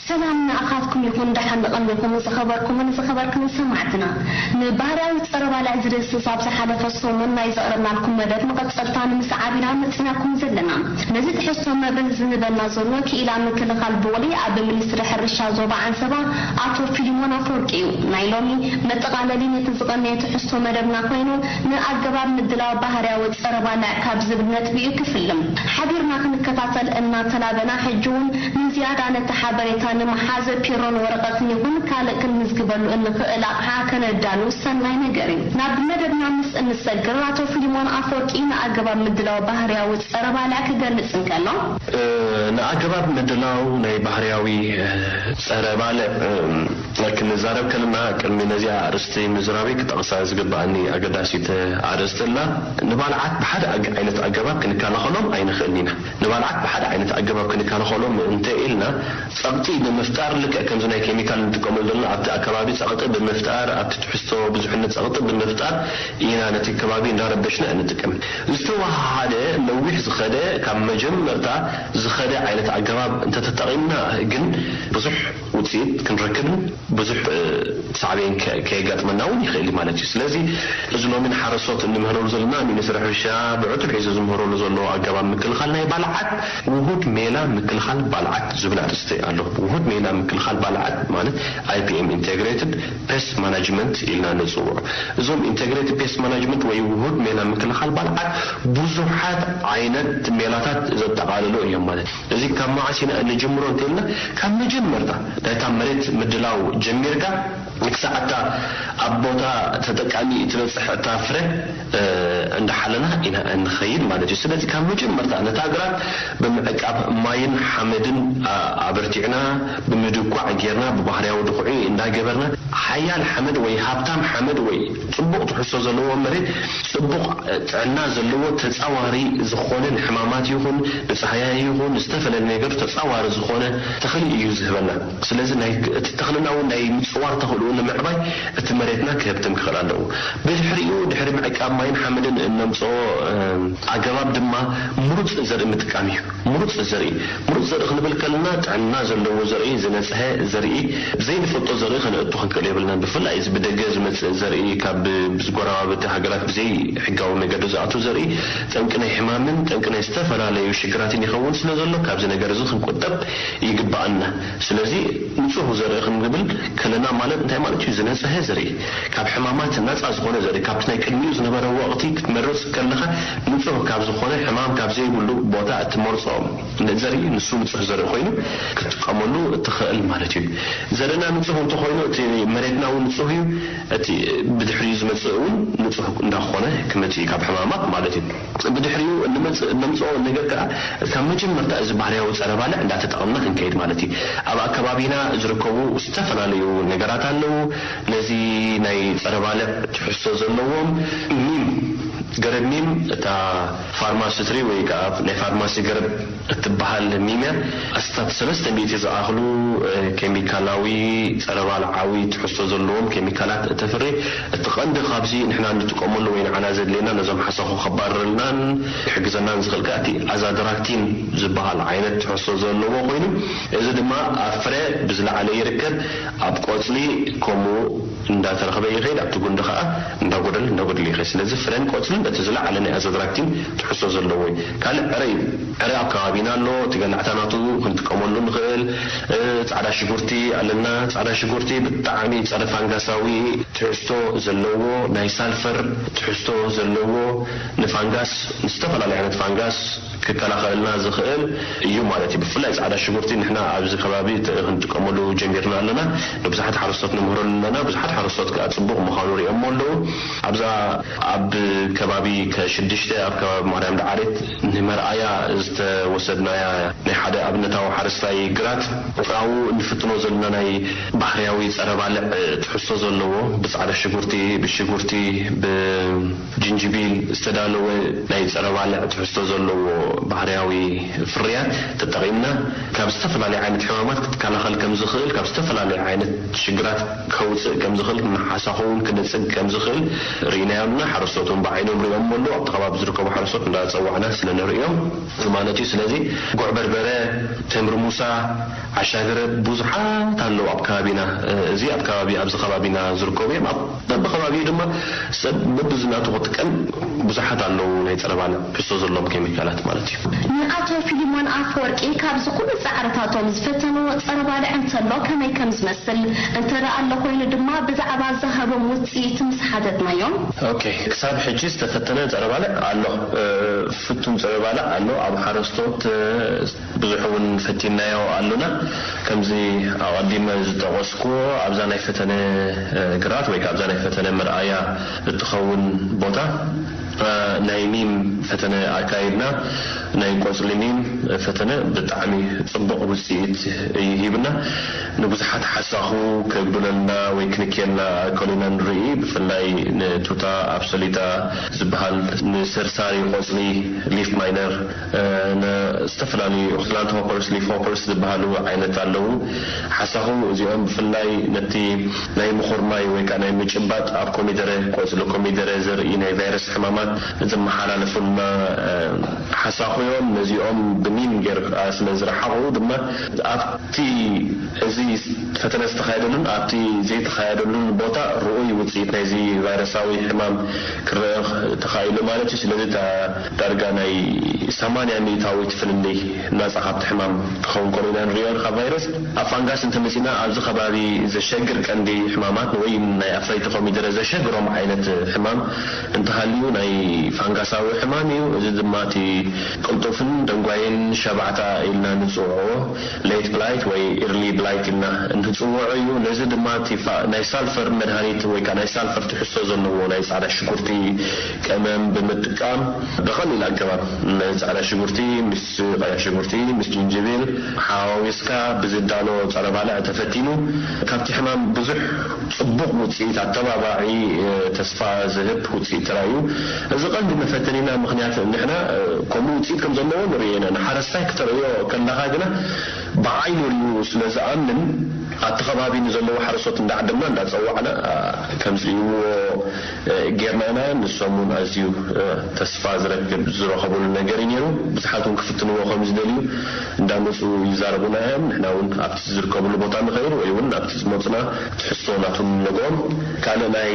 ሰላም ንኣኻትኩም ይኹን፣ ደሓን ንቐንዲኹም ዝኸበርኩምን ዝኸበርክን ሰማዕትና። ንባህርያዊ ጸረ ባልዕ ዝድህስስ ኣብ ዝሓለፈ ሰሙን ናይ ዘቕረብናልኩም መደብ መቐጸልታ ንምስዓብ ኢና መጺናኩም ዘለና። ነዚ ትሕዝቶ መብርሂ ዝህበና ዘሎ ክኢላ ምክልኻል ቡቕሊ ኣብ ሚኒስትሪ ሕርሻ ዞባ ዓንሰባ ኣቶ ፊሊሞን ኣፈወርቂ እዩ። ናይ ሎሚ መጠቓለሊ ነቲ ዝቐነየ ትሕዝቶ መደብና ኮይኑ፣ ንኣገባብ ምድላው ባህርያዊ ጸረ ባልዕ ካብ ዝብል ነጥቢ እዩ ክፍልም። ሓቢርና ክንከታተል እናተላበና፣ ሕጂ እውን ንዝያዳ ነቲ ሓበሬታ ንምሓዝ ፒሮን ወረቐትን ይኹን ካልእ ክንምዝግበሉ እንኽእል ኣቕሓ ከነዳሉ ሰናይ ነገር እዩ። ናብ መደብና ምስ እንሰግር፣ ኣቶ ፊሊሞን ኣፈወርቂ ንኣገባብ ምድላው ባህርያዊ ጸረ ባልዕ ክገልጽ እንከሎ፣ እ፣ ንኣገባብ ምድላው ናይ ባህርያዊ፣ እ፣ ጸረ ባልዕ፣ እ፣ ክንዛረብ ከለና፣ ቅድሚ ነዚኣ ኣርእስቲ ምዝራበይ ክጠቕሳ ዝግብኣኒ ኣገዳሲት ኣርእስቲ ኣላ። ንባልዓት ብሓደ ኣግ-፣ ዓይነት ኣገባብ ክንከላኸሎም ኣይንኽእልን ኢና። ንባልዓት ብሓደ ዓይነት ኣገባብ ክንከላኸሎም እንተ ኢልና፣ ጸቕጢ ብምፍጣር፣ ልክዕ ከምዚ ናይ ኬሚካል እንጥቀመሉ ዘለና፣ ኣብቲ ኣከባቢ ጸቕጢ ብምፍጣር፣ ኣብቲ ትሕዝቶ ብዙሕነት ጸቕጢ ብምፍጣር ኢና ነቲ ከባቢ እንዳረበሽና እንጥቀም። ዝተወሃሃደ፣ ነዊሕ ዝኸደ፣ ካብ መጀመርታ ዝኸደ ዓይነት ኣገባብ እንተተጠቒምና ግን ብዙሕ ውጽኢት ክንረክብን ብዙሕ፣ እ፣ ሳዕቤን ከ-፣ ከየጋጥመና እውን ይኽእል እዩ ማለት እዩ። ስለዚ እዚ ሎሚ ንሓረስቶት እንምህረሉ ዘለና፣ ሚኒስትሪ ሕርሻ ብዕቱብ ሒዙ ዝምህረሉ ዘሎ ኣገባብ ምክልኻል ናይ ባልዓት፣ ውሁድ ሜላ ምክልኻል ባልዓት ዝብል ኣርእስቲ ኣሎ። ውሁድ ሜላ ምክልኻል ባልዓት ማለት ኣይ ፒ ኤም፣ ኢንቴግሬትድ ፔስት ማናጅመንት ኢልና ንጽውዖ። እዞም ኢንቴግሬትድ ፔስት ማናጅመንት ወይ ውሁድ ሜላ ምክልኻል ባልዓት ብዙሓት ዓይነት ሜላታት ዘጠቓልሉ እዮም ማለት እዩ። እዚ ካብ መዓስ ኢና እንጅምሮ እንተኢልና፣ ካብ መጀመርታ ናይታ መሬት ምድላው ጀሚርካ ክሳዕ እታ ኣብ ቦታ ተጠቃሚ ትበጽሕ እታ ፍረ፣ እ፣ እንዳሓለና ኢና እንኸይድ ማለት እዩ። ስለዚ ካብ መጀመርታ ነታ ግራት ብምዕቃብ ማይን ሓመድን፣ ኣ-፣ ኣበርቲዕና፣ ብምድኳዕ ጌርና፣ ብባህርያዊ ድኹዒ እንዳገበርና፣ ሓያል ሓመድ ወይ ሃብታም ሓመድ ወይ ጽቡቕ ትሕዝቶ ዘለዎ መሬት፣ ጽቡቕ ጥዕና ዘለዎ፣ ተጻዋሪ ዝኾነ፣ ንሕማማት ይኹን ንጻህያይ ይኹን ንዝተፈላለየ ነገር ተጻዋሪ ዝኾነ ተኽሊ እዩ ዝህበና። ስለዚ ናይ እቲ ተኽልና እውን ናይ ምጽዋር ተኽእሎ ንምዕባይ እቲ መሬትና ክህብትም ክኽእል ኣለዎ። ብድሕሪኡ፣ ድሕሪ ምዕቃብ ማይን ሓመድን እነምጽኦ፣ እም፣ ኣገባብ ድማ ምሩጽ ዘርኢ ምጥቃም እዩ። ምሩጽ ዘርኢ፣ ምሩጽ ዘርኢ ክንብል ከለና፣ ጥዕና ዘለዎ ዘርኢ፣ ዝነጽሀ ዘርኢ፣ ዘይንፈልጦ ዘርኢ ከነእቱ ክንክእል የብልናን። ብፍላይ እዚ ብደገ ዝመጽእ ዘርኢ፣ ካብ ብዝጎረባብቲ ሃገራት ብዘይ ሕጋዊ መገዲ ዝኣቱ ዘርኢ፣ ጠንቂ ናይ ሕማምን ጠንቂ ናይ ዝተፈላለዩ ሽግራትን ይኸውን ስለ ዘሎ፣ ካብዚ ነገር እዚ ክንቁጠብ ይግብኣና። ስለዚ ንጹህ ዘርኢ ክንብል ከለና ማለት እንታይ ማለት እዩ? ዝነጽሀ ዘርኢ፣ ካብ ሕማማት ናጻ ዝኾነ ዘርኢ፣ ካብቲ ናይ ቅድሚኡ ዝነበረ ወቕቲ ክትመርጽ ከለኻ ንጹህ ካብ ዝኾነ፣ ሕማም ካብ ዘይብሉ ቦታ እትመርጾ ዘርኢ፣ ንሱ ንጹህ ዘርኢ ኮይኑ ክትጥቀመሉ እትኽእል ማለት እዩ። ዘርእና ንጹህ እንተኾይኑ እቲ መሬትና እውን ንጹህ እዩ። እቲ ብድሕሪኡ ዝመጽእ እውን ንጹህ እንዳኾነ ክመጽእ እዩ ካብ ሕማማት ማለት እዩ። ብድሕሪኡ እንመጽእ፣ እነምጽኦ ነገር ከኣ ካብ መጀመርታ እዚ ባህርያዊ ጸረ ባልዕ እንዳተጠቐምና ክንከይድ ማለት እዩ። ኣብ ኣከባቢና ዝርከቡ ዝተፈላለዩ ነገራት ኣለዉ። ነዚ ናይ ጸረ ባልዕ ትሕዝቶ ዘለዎም ሚም፣ ገረብ ሚም፣ እታ ፋርማሲትሪ ወይ ከኣ ናይ ፋርማሲ ገረብ እትበሃል ሚም እያ። ኣስታት ሰለስተ ሚእቲ ዝኣኽሉ፣ እ፣ ኬሚካላዊ ጸረ ባልዓዊ ትሕዝቶ ዘለዎም ኬሚካላት እተፍሪ። እቲ ቀንዲ ካብዚ ንሕና እንጥቀመሉ ወይ ንዓና ዘድልየና ነዞም ሓሳኹ ከባርረልናን ክሕግዘናን ዝኽእል ከኣ እቲ ኣዛድራክቲን ዝበሃል ዓይነት ትሕዝቶ ዘለዎ ኮይኑ፣ እዚ ድማ ኣብ ፍረ ብዝለዓለ ይርከብ። ኣብ ቆጽሊ ከምኡ እንዳተረኽበ ይኸይድ፣ ኣብቲ ጉንዲ ከኣ እንዳጎደለ እንዳጎደለ ይኸይድ። ስለዚ ፍረን ቆጽልን እቲ ዝለዓለ ናይ ኣዛድራክቲን ትሕዝቶ ዘለዎ እዩ። ካልእ ዕረ እዩ። ዕረ ኣብ ከባቢና ኣሎ። እቲ ገላዕታ ናቱ ክንጥቀመሉ ንኽእል። እ፣ ጻዕዳ ሽጉርቲ ኣለና። ጻዕዳ ሽጉርቲ ብጣዕሚ ጸረ ፋንጋሳዊ ትሕዝቶ ዘለዎ፣ ናይ ሳልፈር ትሕዝቶ ዘለዎ፣ ንፋንጋስ፣ ንዝተፈላለዩ ዓይነት ፋንጋስ ክከላኸለልና ዝኽእል እዩ ማለት እዩ። ብፍላይ ጻዕዳ ሽጉርቲ ንሕና ኣብዚ ከባቢ ት-፣ ክንጥቀመሉ ጀሚርና ኣለና። ንብዙሓት ሓረስቶት ነምህረሉ ኣለና። ብዙሓት ሓረስቶት ከኣ ጽቡቕ ምዃኑ ሪኦሞ ኣለዉ። ኣብዛ ኣብ ከባቢ ከሽዱሽተ ኣብ ከባቢ ማርያም ዳዓሬት ንመርኣያ ዝተወሰድናያ ናይ ሓደ ኣብነታዊ ሓረስታይ ግራት ኣብኡ እንፍትኖ ዘለና ናይ ባህርያዊ ጸረ ባልዕ ትሕዝቶ ዘለዎ ብጻዕዳ ሽጉርቲ፣ ብሽጉርቲ፣ ብ ጅንጅቢል ዝተዳለወ ናይ ጸረ ባልዕ ትሕዝቶ ዘለዎ ባህርያዊ ፍርያት ተጠቒምና ካብ ዝተፈላለየ ዓይነት ሕማማት ክትከላኸል ከም ዝኽእል፣ ካብ ዝተፈላለየ ዓይነት ሽግራት ከውጽእ ከም ዝኽእል፣ ንሓሳኹ እውን ክነጽግ ከም ዝኽእል ርኢናዮ ኣለና። ሓረስቶት እውን ብዓይኖም ሪኦም ኣለዉ። ኣብቲ ከባቢ ዝርከቡ ሓረስቶት እንዳጸዋዕና ስለ ንርእዮም ማለት እዩ። ስለዚ ጉዕ በርበረ፣ ተምሪ ሙሳ፣ ዓሻ ገረብ ብዙሓት ኣለዉ ኣብ ከባቢና። እዚ ኣብ ከባቢ፣ ኣብዚ ከባቢና ዝርከቡ እዮም። ኣብ በብከባቢኡ ድማ ሰብ በብዝናቱ ክጥቀም ብዙሓት ኣለዉ፣ ናይ ጸረ ባልዕ ትሕዝቶ ዘለዎም ኬሚካላት ማለት እዩ። ንኣቶ ፊሊሞን ኣፈወርቂ ካብዚ ኩሉ ጻዕርታቶም ዝፈተንዎ ጸረ ባልዕ እንተሎ ከመይ ከም ዝመስል፣ እንተ ደኣ ኣሎ ኮይኑ ድማ ብዛዕባ ዝሃቦም ውጽኢት ምስ ሓተትናዮም። ኦኬ፣ ክሳብ ሕጂ ዝተፈተነ ጸረ ባልዕ ኣሎ። እ፣ ፍቱን ጸረ ባልዕ ኣሎ። ኣብ ሓረስቶት፣ እ፣ ብዙሕ እውን ፈቲናዮ ኣሎና። ከምዚ ኣቐዲመ ዝጠቐስኩዎ፣ ኣብዛ ናይ ፈተነ፣ እ፣ ግራት ወይ ከኣ ኣብዛ ናይ ፈተነ መርኣያ እትኸውን ቦታ፣ እ፣ ናይ ሚም ፈተነ ኣካይድና። ናይ ቆጽሊ ሚም ፈተነ ብጣዕሚ ጽቡቕ ውጽኢት እዩ ሂብና። ንብዙሓት ሓሳኹ ከብለልና ወይ ክንክየልና ከሎ ኢና ንርኢ። ብፍላይ ንቱታ ኣብሶሊታ ዝበሃል ንሰርሳሪ ቆጽሊ፣ ሊፍ ማይነር፣ እ፣ ን-፣ ዝተፈላለዩ ኦክላንቶኮፐርስ፣ ሊፍ ሆፐርስ ዝበሃሉ ዓይነት ኣለዉ። ሓሳኹ እዚኦም ብፍላይ ነቲ ናይ ምኹርማይ ወይ ከኣ ናይ ምጭባጥ ኣብ ኮሚደረ፣ ቆጽሊ ኮሚደረ ዘርኢ ናይ ቫይረስ ሕማማት ዝመሓላለፉልና፣ እ፣ ሓሳኹ እዮም። ነዚኦም ብሚም ጌርካ ስለ ዝረሓቑ ድማ ኣብቲ እዚ ፈተነ ዝተኻየደሉን ኣብቲ ዘይተኻየደሉን ቦታ ርኡይ ውጽኢት ናይዚ ቫይረሳዊ ሕማም ክረአ ተኻኢሉ ማለት እዩ። ስለዚ እታ ዳርጋ ናይ ሰማንያ ሚእታዊት ፍልልይ ናጻ ካብቲ ሕማም ክኸውን ከሎ ኢና ንሪኦ ካብ ቫይረስ። ኣብ ፋንጋስ እንተመጺና ኣብዚ ከባቢ ዘሸግር ቀንዲ ሕማማት ወይ ናይ ኣፍረይቲ ኮሚደረ ዘሸግሮም ዓይነት ሕማም እንተሃልዩ ናይ ፋንጋሳዊ ሕማም እዩ። እዚ ድማ እቲ ቅልጡፍን ደንጓይን ሸባዕታ ኢልና ንጽውዖ ሌት ብላይት ወይ ኢርሊ ብላይት ኢልና እንጽውዖ እዩ። ነዚ ድማ እቲ ፋ-፣ ናይ ሳልፈር መድሃኒት ወይ ከኣ ናይ ሳልፈር ትሕዝቶ ዘለዎ ናይ ጻዕዳ ሽጉርቲ ቀመም ብምጥቃም ብቐሊል ኣገባብ ንጻዕዳ ሽጉርቲ ምስ ቀያ ሽጉርቲ፣ ምስ ጅንጅብል ሓዋዊስካ ብዝዳሎ ጸረ ባልዕ ተፈቲኑ ካብቲ ሕማም ብዙሕ ጽቡቕ ውጽኢት፣ ኣተባባዒ፣ እ፣ ተስፋ ዝህብ ውጽኢት ተራእዩ። እዚ ቀንዲ መፈተኒና ምኽንያት ንሕና፣ እ፣ ከምኡ ውጽኢት ከም ዘለዎ ንርእዮ ኢና። ንሓረስታይ ክተርእዮ ከለኻ ግና ብዓይኑ ሪኡ ስለ ዝኣምን ኣብቲ ከባቢ ንዘለዉ ሓረስቶት እንዳዓደምና እንዳፀዋዕና ከምፅእዎ ጌርና ኢና። ንሶም እውን ኣዝዩ ተስፋ ዝረክብ ዝረኸብሉ ነገር እዩ ነይሩ። ብዙሓት እውን ክፍትንዎ ከም ዝደልዩ እንዳመፁ ይዛረቡና እዮም። ንሕና እውን ኣብቲ ዝርከብሉ ቦታ ንኸይድ ወይ እውን ኣብቲ ዝመፁና ትሕዝቶ ናቶም ንነግሮም። ካልእ ናይ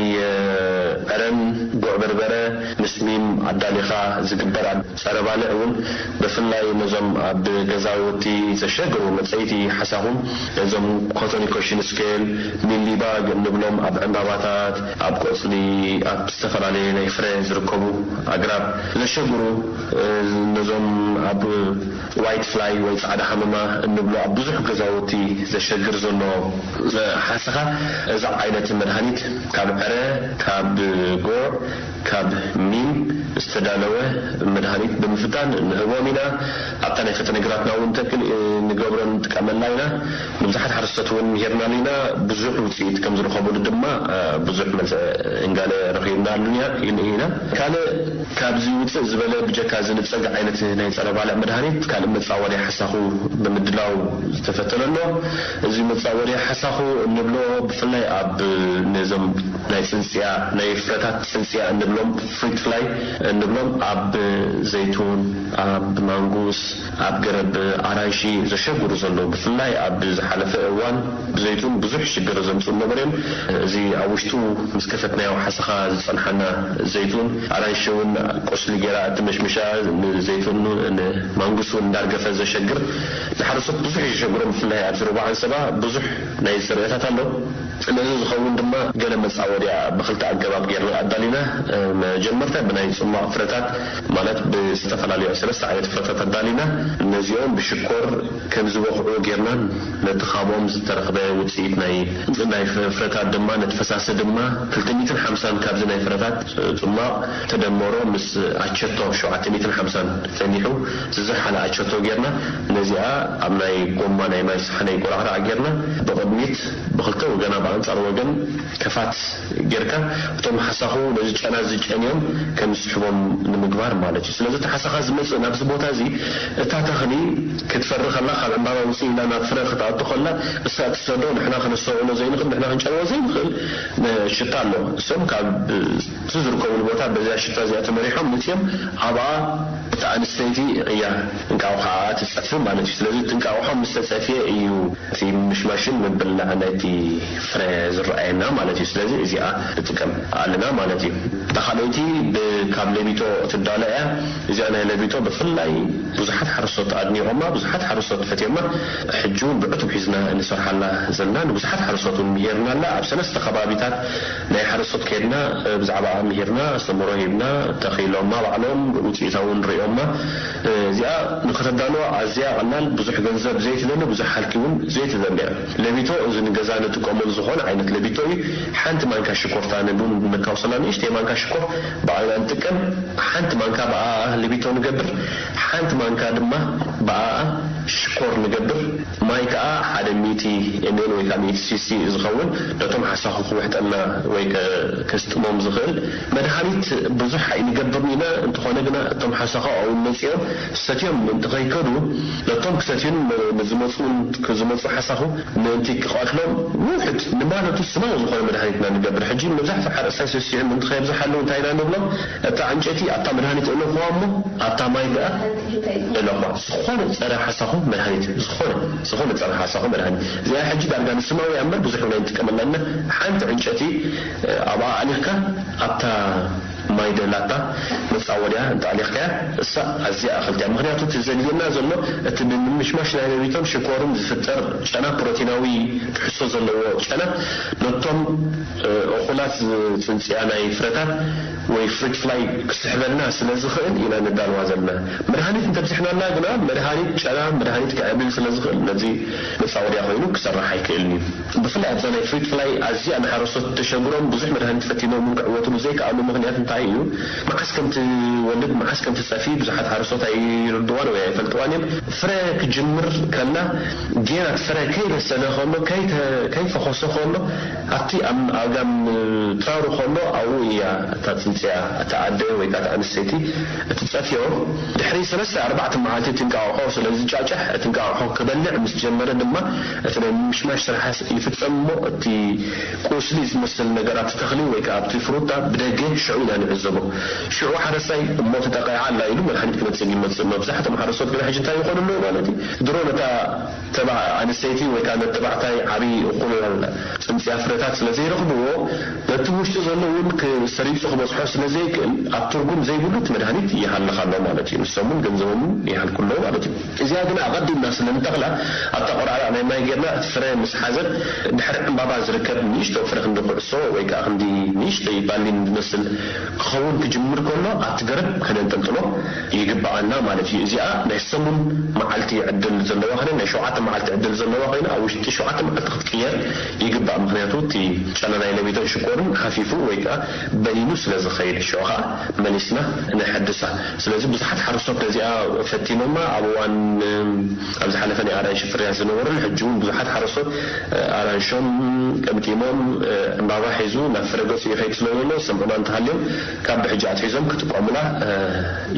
ዕረን ጉዕ በርበረ ምስ ሚም ኣዳሊኻ ዝግበር ጸረ ባልዕ እውን ብፍላይ ነዞም ኣብ ገዛውቲ ዘሸግሩ መጸይቲ ሓሳኹም ነዞም ኮቶኒኮሽን ስኬል ሚሊባግ እንብሎም ኣብ ዕምባባታት ኣብ ቆጽሊ ኣብ ዝተፈላለየ ናይ ፍረ ዝርከቡ ኣግራብ ዘሸግሩ ነዞም ኣብ ዋይት ፍላይ ወይ ጻዕዳ ሓመማ እንብሎ ኣብ ብዙሕ ገዛውቲ ዘሸግር ዘሎ ሓሰኻ እዚ ዓይነት መድሃኒት ካብ ዕረ ካብ ጎዕ ካብ ሚም ዝተዳለወ መድሃኒት ብምፍታን ንህቦም ኢና። ኣብታ ናይ ፈተነ ግራትና እውን ተክል ንገብሮ ንጥቀመላ ኢና። ንብዙሓት ሓረስቶት እውን ምሂርናሉ ኢና። ብዙሕ ውፅኢት ከም ዝረኸብሉ ድማ ብዙሕ መልሰ እንጋለ ረኺብናሉ ኢና። ካልእ ካብዚ ውፅእ ዝበለ ብጀካ ዝንፀግ ዓይነት ናይ ፀረ ባልዕ መድሃኒት ካልእ መፃወድያ ሓሳኹ ብምድላው ዝተፈተነ ኣሎ። እዚ መፃወድያ ሓሳኹ እንብሎ ብፍላይ ኣብ ነዞም ናይ ፅንፅያ ናይ ፍረታት ፅንፅያ እንብሎም ፍሪት ፍላይ እንብሎም ኣብ ዘይቱን ኣብ ማንጉስ ኣብ ገረብ ኣራንሺ ዘሸግሩ ዘለዉ ብፍላይ ኣብ ዝሓለፈ እዋን ብዘይቱን ብዙሕ ሽግር ዘምፅኡ ነበሩ እዮም። እዚ ኣብ ውሽጡ ምስ ከፈትናዮ ሓሰኻ ዝፀንሓና ዘይቱን ኣራንሺ እውን ቁስሊ ገይራ እትመሽምሻ ንዘይቱን ንማንጉስ እውን እንዳርገፈ ዘሸግር ንሓረስቶት ብዙሕ እዩ ዘሸግሮም። ብፍላይ ኣብዚ ሩባ ዓንሰባ ብዙሕ ናይ ዝርያታት ኣሎ። ነዚ ዝኸውን ድማ ገለ መጻወድያ ብኽልተ ኣገባብ ጌርና ኣዳሊና። መጀመርታ ብናይ ጽማቕ ፍረታት ማለት ብዝተፈላለዩ ሰለስተ ዓይነት ፍረታት ኣዳሊና ነዚኦም ብሽኮር ከም ዝበኽዑ ጌርና ነቲ ካብኦም ዝተረኽበ ውጽኢት ናይ ናይ ፍረታት ድማ ነቲ ፈሳሲ ድማ ክልተ ሚእትን ሓምሳን ካብዚ ናይ ፍረታት ጽማቕ ተደመሮ ምስ ኣቸቶ ሸውዓተ ሚእትን ሓምሳን ፈሊሑ ዝዝሓለ ኣቸቶ ጌርና ነዚኣ ኣብ ናይ ጎማ ናይ ማይ ሳሕኒ ቆራዕራዕ ጌርና ብቕድሚት ብኽልተ ወገና ብኣንጻር ወገን ከፋት ጌርካ እቶም ሓሳኹ ነዚ ጨና ዝጨንዮም ከም ዝስሕቦም ንምግባር ማለት እዩ። ስለዚ እቲ ሓሳኻ ዝመጽእ ናብዚ ቦታ እዚ እታ ተኽሊ ክትፈሪ ከላ ካብ ዕምባባ ውፅእ ኢላ ናብ ፍረ ክትኣቱ ከላ እሳ እትሰዶ ንሕና ከነስተውዕሎ ዘይንኽእል ንሕና ክንጨንዎ ዘይንኽእል ሽታ ኣሎ። እሶም ካብ እቲ ዝርከብሉ ቦታ በዚኣ ሽታ እዚኣ ተመሪሖም መፅዮም ኣብኣ እታ ኣንስተይቲ እያ እንቃቑሖኣ ትፀፊ ማለት እዩ። ስለዚ እቲ እንቃቑሖ ምስ ተፀፍየ እዩ እቲ ምሽማሽን ምብላዕ ናይቲ ፍረ ዝረኣየና ማለት እዩ። ስለዚ እዚኣ ንጥቀም ኣለና ማለት እዩ። እታ ካልኣይቲ ካብ ሌቢቶ ትዳሎ እያ። እዚኣ ናይ ሌቢቶ ብፍላይ ብዙሓት ሓረስቶት ኣድኒቖማ፣ ብዙሓት ሓረስቶት ፈትዮማ። ሕጂ እውን ብዕቱብ ሒዝና ንሰርሓላ ዘለና ንብዙሓት ሓረስቶት እውን ምሂርና ኣላ። ኣብ ሰለስተ ከባቢታት ናይ ሓረስቶት ከይድና ብዛዕባኣ ምሂርና፣ ኣስተምህሮ ሂብና፣ ተኺሎማ ባዕሎም ውፅኢታ እውን ርእዮማ። እዚኣ ንኽተዳልዋ ኣዝያ ቀላል፣ ብዙሕ ገንዘብ ዘይትደሊ፣ ብዙሕ ሃልኪ እውን ዘይትደሊ እያ። ለቢቶ እዚ ንገዛ ንጥቀመሉ ዝኾነ ዓይነት ለቢቶ እዩ። ሓንቲ ማንካ ሽኮርታ ንቡን ነካውሰላ ንእሽተይ ማንካ ሽኮር ብኣና ንጥቀም። ሓንቲ ማንካ ብኣ ለቢቶ ንገብር፣ ሓንቲ ማንካ ድማ ብኣ ሽኮር ንገብር። ማይ ከዓ ሓደ ሚእቲ ኤምኤል ወይ ከዓ ሚእቲ ሲሲ ዝኸውን ነቶም ሓሳኹ ክውሕጠልና ወይ ከ- ከስጥሞም ዝኽእል መድሃኒት ብዙሕ ኣይንገብርን ኢና። እንተኾነ ግና እቶም ሓሳኹ ኣብኡ መፂኦም ሰትዮም ምእንቲ ከይከዱ ነቶም ክሰትዩን ንዝመፁ ዝመፁ ሓሳኹ ምእንቲ ክቐትሎም ውሕድ ንማለቱ ስማዊ ዝኾነ መድሃኒት ኢና ንገብር። ሕጂ መብዛሕትኡ ሓረስታይ ሰሲዑ ምእንቲ ከየብዝሓሉ እንታይ ኢና ንብሎ? እታ ዕንጨይቲ ኣብታ መድሃኒት እለኽዋ እሞ ኣብታ ማይ ከዓ እለኽዋ። ዝኾነ ፀረ ሓሳኹ መድሃኒት ዝኾነ ዝኾነ ፀረ ሓሳኹ መድሃኒት እዚኣ ሕጂ ዳርጋ ንስማዊ እያ እምበር ብዙሕ እውን ኣይንጥቀመላን ኢና። ሓንቲ ዕንጨይቲ ኣብኣ ኣሊኽካ ኣብታ ማይ ደላታ መፃወድያ እንተኣሊኽካያ እሳ ኣዝያ እኽልቲ እያ። ምኽንያቱ እቲ ዘድልየና ዘሎ እቲ ብምምሽማሽ ናይ ለቢቶን ሽኮርን ዝፍጠር ጨና ፕሮቲናዊ ትሕዝቶ ዘለዎ ጨና ነቶም እኹላት ፅንፅያ ናይ ፍረታት ወይ ፍሪት ፍላይ ክስሕበልና ስለ ዝኽእል ኢና ነዳልዋ ዘለና። መድሃኒት እንተብዚሕናላ ግና መድሃኒት ጨና መድሃኒት ክዕብልል ስለ ዝኽእል ነዚ መፃወድያ ኮይኑ ክሰርሕ ኣይክእልን እዩ። ብፍላይ ኣብዛ ናይ ፍሪት ፍላይ ኣዝያ ንሓረስቶት ተሸግሮም ብዙሕ መድሃኒት ፈቲኖም እውን ክዕወትሉ ዘይከኣሉ ምኽንያት እንታይ እዩ። መዓስ ከም ትወልድ፣ መዓስ ከም ትጸፊ ብዙሓት ሓረስቶት ኣይርድዋን ወይ ኣይፈልጥዋን እዮም። ፍረ ክጅምር ከላ፣ ጌና እቲ ፍረ ከይበሰለ ከሎ፣ ከይተ-፣ ከይፈኾሰ ከሎ፣ ኣብቲ ኣብ ኣጋም ትራሩ ከሎ፣ ኣብኡ እያ እታ ጽንጽያ፣ እታ ኣደ ወይ ከኣ እታ ኣንስተይቲ እትጸፍዮ። ድሕሪ ሰለስተ ኣርባዕተ መዓልቲ እቲ እንቃቑሖ ስለ ዝጫጫሕ፣ እቲ እንቃቑሖ ክበልዕ ምስ ጀመረ ድማ፣ እቲ ናይ ምምሽማሽ ስራሕ ይፍጸም እሞ፣ እቲ ቁስሊ ዝመስል ነገር ኣብቲ ተኽሊ ወይ ከኣ ኣብቲ ፍሩታ ብደገ ሽዑ ኢና ንዕዘቦ። ሽዑ ሓረስታይ እሞ ተጠቒዓ ኣላ ኢሉ መድሃኒት ክነጽግ ይመጽእ። መብዛሕትኦም ሓረስቶት ግን ሕጂ እንታይ ይኾኑ ኣለዉ ማለት እዩ? ድሮ ነታ ተባ-፣ ኣንስተይቲ ወይ ከኣ ነቲ ተባዕታይ ዓቢ እኹል ጽንጽያ ፍረታት ስለ ዘይረኽብዎ፣ ነቲ ውሽጢ ዘሎ እውን ክ-፣ ሰሪጹ ክበጽሖ ስለ ዘይክእል፣ ኣብ ትርጉም ዘይብሉ እቲ መድሃኒት ይሃልኽ ኣሎ ማለት እዩ። ንሶም እውን ገንዘቦም ይሃልኩ ኣለዉ ማለት እዩ። እዚኣ ግን ኣቐዲምና ስለ ንተኽላ፣ ኣብታ ቆራዕራዕ ናይ ማይ ጌርና እቲ ፍረ ምስ ሓዘት፣ ድሕሪ ዕምባባ ዝርከብ ንእሽቶ ፍረ ክንዲ ኩዕሶ ወይ ከኣ ክንዲ ንእሽተይ ባሊን ዝመስል ክኸውን ክጅምር ከሎ፣ ኣብቲ ገረብ ከነንጠልጥሎ ይግብኣና ማለት እዩ። እዚኣ ናይ ሰሙን መዓልቲ ዕድል ዘለዋ ኮይና፣ ናይ ሸውዓተ መዓልቲ ዕድል ዘለዋ ኮይና፣ ኣብ ውሽጢ ሸውዓተ መዓልቲ ክትቅየር ይግባእ። ምኽንያቱ፣ እቲ ጨና ናይ ለሚቶን ሽኮርን ሃፊፉ ወይ ከኣ በኒኑ ስለ ዝኸይድ፣ ሽዑ ከኣ መሊስና ነሐድሳ። ስለዚ ብዙሓት ሓረስቶት ነዚኣ ፈቲኖማ። ኣብ እዋን፣ እም፣ ኣብ ዝሓለፈ ናይ ኣራንሺ ፍርያት ዝነበረሉ፣ ሕጂ እውን ብዙሓት ሓረስቶት፣ እ፣ ኣራንሾም ቀምቂሞም፣ እ፣ ዕምባባ ሒዙ ናብ ፍረ ገጹ ይኸይድ ስለ ዘሎ፣ ዝሰምዑና እንተሃልዮም ካብ ብሕጂ ኣትሒዞም ክጥቀሙላ፣ እ፣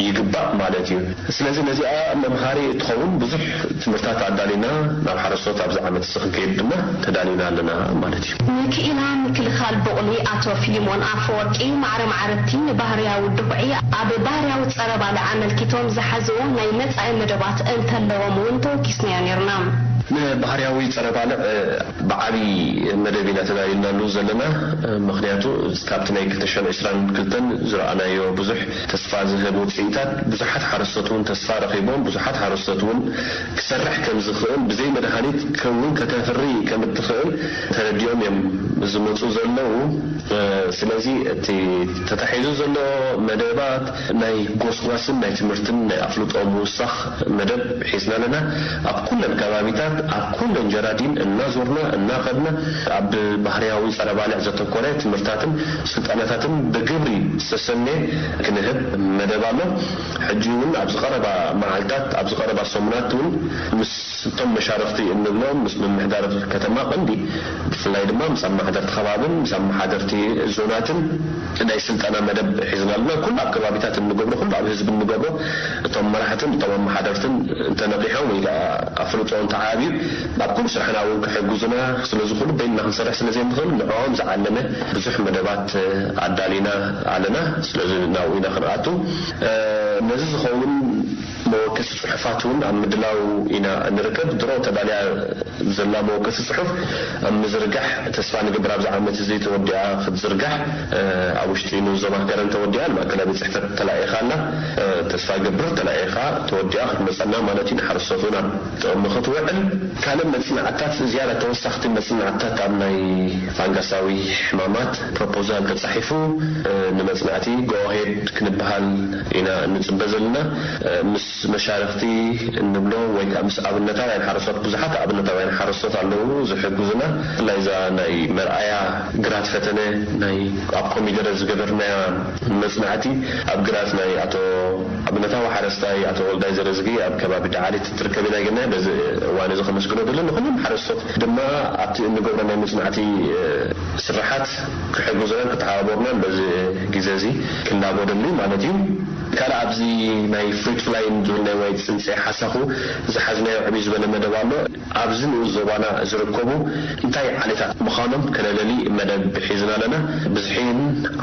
ይግባእ ማለት እዩ። ስለዚ ነዚኣ መምሃሪ እትኸውን ብዙሕ ትምህርታት ኣዳሊና ናብ ሓረስቶት ኣብዚ ዓመት እዚ ክንከይድ ድማ ተዳሊና ኣለና ማለት እዩ። ንክኢላ ምክልኻል ቡቕሊ ኣቶ ፊሊሞን ኣፈወርቂ፣ ማዕረ ማዕረቲ ንባህርያዊ ድኹዒ ኣብ ባህርያዊ ጸረ ባልዕ ኣመልኪቶም ዝሓዝዎ ናይ መጻኢ መደባት እንተለዎም እውን ተወኪስናዮ ነይርና። ንባህርያዊ ጸረ ባልዕ ብዓቢ መደብ ኢና ተዳሊልናሉ ዘለና። ምኽንያቱ ካብቲ ናይ ክልተ ሽሕን ዕስራን ክልተን ዝረኣናዮ ብዙሕ ተስፋ ዝህብ ውጽኢታት፣ ብዙሓት ሓረስቶት እውን ተስፋ ረኺቦም፣ ብዙሓት ሓረስቶት እውን ክሰርሕ ከም ዝኽእል፣ ብዘይ መድሃኒት ከውን ከተፍሪ ከም እትኽእል ተረዲኦም እዮም ዝመጹ ዘለዉ። ስለዚ እቲ ተታሒዙ ዘሎ መደባት ናይ ጎስጓስን ናይ ትምህርትን ናይ ኣፍልጦ ምውሳኽ መደብ ሒዝና ኣለና። ኣብ ኩለን ከባቢታት፣ ኣብ ኩለን ጀራዲን እናዞርና፣ እናኸድና፣ ኣብ ባህርያዊ ጸረ ባልዕ ዘተኮረ ትምህርታትን ስልጠናታትን ብግብሪ ዝተሰነየ ክንህብ መደብ ኣሎ። ሕጂ እውን ኣብዚ ቀረባ መዓልታት፣ ኣብዚ ቀረባ ሰሙናት እውን ምስ እቶም መሻርኽቲ እንብሎም፣ ምስ ምምሕዳር ከተማ፣ ቀንዲ ብፍላይ ድማ ምስ ኣመሓደርቲ ከባብን ምስ ኣመሓደርቲ ዞናትን ናይ ስልጠና መደብ ሒዝና ኣለና። ኩሉ ኣብ ከባቢታት እንገብሮ፣ ኩሉ ኣብ ህዝቢ እንገብሮ፣ እቶም መራሕትን እቶም ኣመሓደርትን እንተነቂሖም ወይ ከዓ ኣፍልጦ እንተዓብዩ፣ ኣብ ኩሉ ስራሕና እውን ክሕግዙና፣ ስለ ዝኽእሉ በይንና ክንሰርሕ ስለ ዘይንኽእል፣ ንዕኦም ዝዓለመ ብዙሕ መደባት ኣዳሊና ኣለና። ስለዚ ናብኡ ኢና ክንኣቱ። እ፣ ነዚ ዝኸውን መወከሲ ጽሑፋት እውን ኣብ ምድላው ኢና እንርከብ። ድሮ ተዳልያ ዘላ መወከሲ ጽሑፍ ኣብ ምዝርጋሕ ተስፋ ንገብር። ኣብዚ ዓመት እዚ ተወዲኣ ክትዝርጋሕ፣ እ፣ ኣብ ውሽጢ ንኡስ ዞባ ከረን ተወዲኣ፣ ንማእከላይ ቤት ጽሕፈት ተላኢኻ ኣላ። እ፣ ተስፋ ገብር ተላኢኻ ተወዲኣ ክትመጸና ማለት እዩ። ንሓረስቶት እውን ኣብ ጥቕሚ ክትውዕል። ካልእ መጽናዕትታት፣ ዝያዳ ተወሳኽቲ መጽናዕትታት ኣብ ናይ ፋንጋሳዊ ሕማማት ፕሮፖዛል ተጻሒፉ፣ እ፣ ንመጽናዕቲ ጎ ኣሄድ ክንበሃል ኢና እንጽበ ዘለና። እ፣ ምስ መሻርኽቲ እንብሎ ወይ ከዓ ምስ ኣብነታውያን ሓረስቶት፣ ብዙሓት ኣብነታውያን ሓረስቶት ኣለዉ ዝሕግዙና። ብፍላይ እዛ ናይ መርኣያ ግራት ፈተነ ናይ ኣብ ኮሚደረ ዝገበርናያ መጽናዕቲ፣ ኣብ ግራት ናይ ኣቶ ኣብነታዊ ሓረስታይ ኣቶ ወልዳይ ዘረዝጊ ኣብ ከባቢ ዳዕሊት ትርከብ ኢና ጌርና። በዚ እዋን እዚ ከመስግኖ ደሎ ንኹሎም ሓረስቶት ድማ ኣብቲ እንገብሮ ናይ መጽናዕቲ፣ እ፣ ስራሓት ክሕግዙናን ክተሓባበሩናን በዚ ግዜ እዚ ክላጎ ደሊ ማለት እዩ። ካልእ ኣብዚ ናይ ፍሩት ፍላይ ዝብል ናይ ዋይ ጽንጸ ሓሳኹ ዝሓዝናዮ ዕብይ ዝበለ መደብ ኣሎ። ኣብዚ ንኡስ ዞባና ዝርከቡ እንታይ ዓሌታት ምዃኖም ከነለሊ መደብ ሒዝና ኣለና። ብዝሒን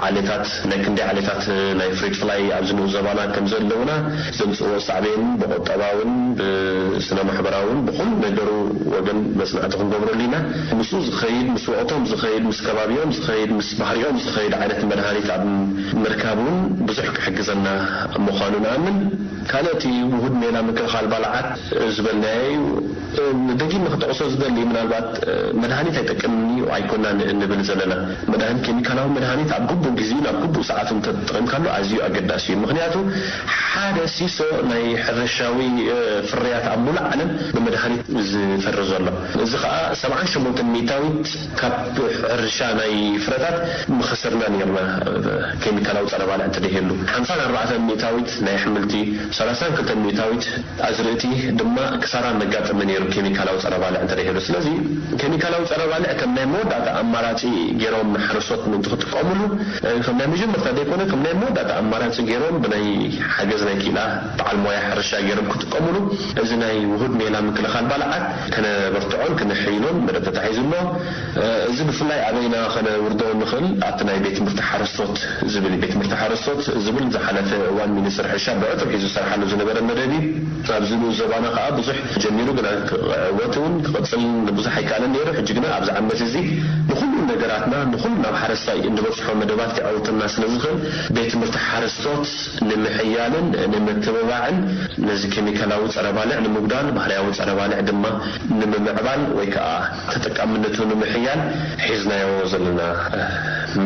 ዓሌታት፣ ናይ ክንደይ ዓሌታት ናይ ፍሩት ፍላይ ኣብዚ ንኡስ ዞባና ከም ዘለውና፣ ዘምጽእዎ ሳዕቤን ብቁጠባውን ብስነ ማሕበራውን ብኹሉ ነገሩ ወገን መጽናዕቲ ክንገብረሉ ኢና። ምስኡ ዝኸይድ፣ ምስ ወቕቶም ዝኸይድ፣ ምስ ከባቢኦም ዝኸይድ፣ ምስ ባህሪኦም ዝኸይድ ዓይነት መድሃኒት ኣብ ምርካብ እውን ብዙሕ ክሕግዘና ምዃኑ ንኣምን። ካልእ እቲ ውሁድ ሜላ ምክልኻል ባልዓት ዝበልናዮ እዩ። ደጊም ክጠቕሶ ዝደሊ፣ ምናልባት መድሃኒት ኣይጠቅምን እዩ ኣይኮናን እንብል ዘለና። መድሃኒት፣ ኬሚካላዊ መድሃኒት ኣብ ግቡእ ግዜኡ ናብ ግቡእ ሰዓቱ እንተተጠቒምካሉ ኣዝዩ ኣገዳሲ እዩ። ምኽንያቱ ሓደ ሲሶ ናይ ሕርሻዊ ፍርያት ኣብ ሙሉእ ዓለም ብመድሃኒት ዝፈሪ ዘሎ። እዚ ኸኣ ሰብዓን ሸሞንተን ሚእታዊት ካብ ሕርሻ ናይ ፍረታት ምኸሰርና ነይርና፣ ኬሚካላዊ ጸረ ባልዕ እንተደይህሉ። ሓምሳን ኣርባዕተን ሚእታዊት ናይ ኣሕምልቲ፣ ሰላሳን ክልተን ሚእታዊት ኣዝርእቲ ድማ ክሳራ መጋጠመ ነይሩ፣ ኬሚካላዊ ጸረ ባልዕ እንተደይህሉ። ስለዚ ኬሚካላዊ ጸረ ባልዕ ከም ናይ መወዳእታ ኣማራጺ ገይሮም ሓረስቶት ምእንቲ ክጥቀሙሉ፣ ከም ናይ መጀመርታ ዘይኮነ፣ ከም ናይ መወዳእታ ኣማራጺ ገይሮም ብናይ ሓገዝ ናይ ክኢላ በዓል ሞያ ሕርሻ ገይሮም ክጥቀሙሉ፣ እዚ ናይ ውሁድ ሜላ ምክልኻል ባልዓት ከነበርትዖን ከነሐይሎን መደብ ተታሒዙ ኣሎ። እዚ ብፍላይ ኣበይና ከነውርዶ ንኽእል? ኣብቲ ናይ ቤት ትምህርቲ ሓረስቶት ዝብል፣ ቤት ትምህርቲ ሓረስቶት ዝብል ዝሓለፈ እዋን ሚኒስትሪ ሕርሻ ብዕቱብ ሒዙ ዝሰርሓሉ ዝነበረ መደብ እዩ። ኣብዚ ንኡስ ዞባና ከኣ ብዙሕ ጀሚሩ፣ ግና ክዕወት እውን ክቕጽል ብዙሕ ኣይከኣለን ነይሩ። ሕጂ ግና ኣብዚ ዓመት እዚ ንኹሉ ነገራትና፣ ንኹሉ ናብ ሓረስታይ እንበጽሖ መደባት ከዕውተልና ስለ ዝኽእል፣ ቤት ትምህርቲ ሓረስቶት ንምሕያልን ንምትብባዕን፣ ነዚ ኬሚካላዊ ጸረ ባልዕ ንምጉዳል፣ ባህርያዊ ጸረ ባልዕ ድማ ንምምዕባል ወይ ከኣ ተጠቃምነቱ ንምሕያል ሒዝናዮ ዘለና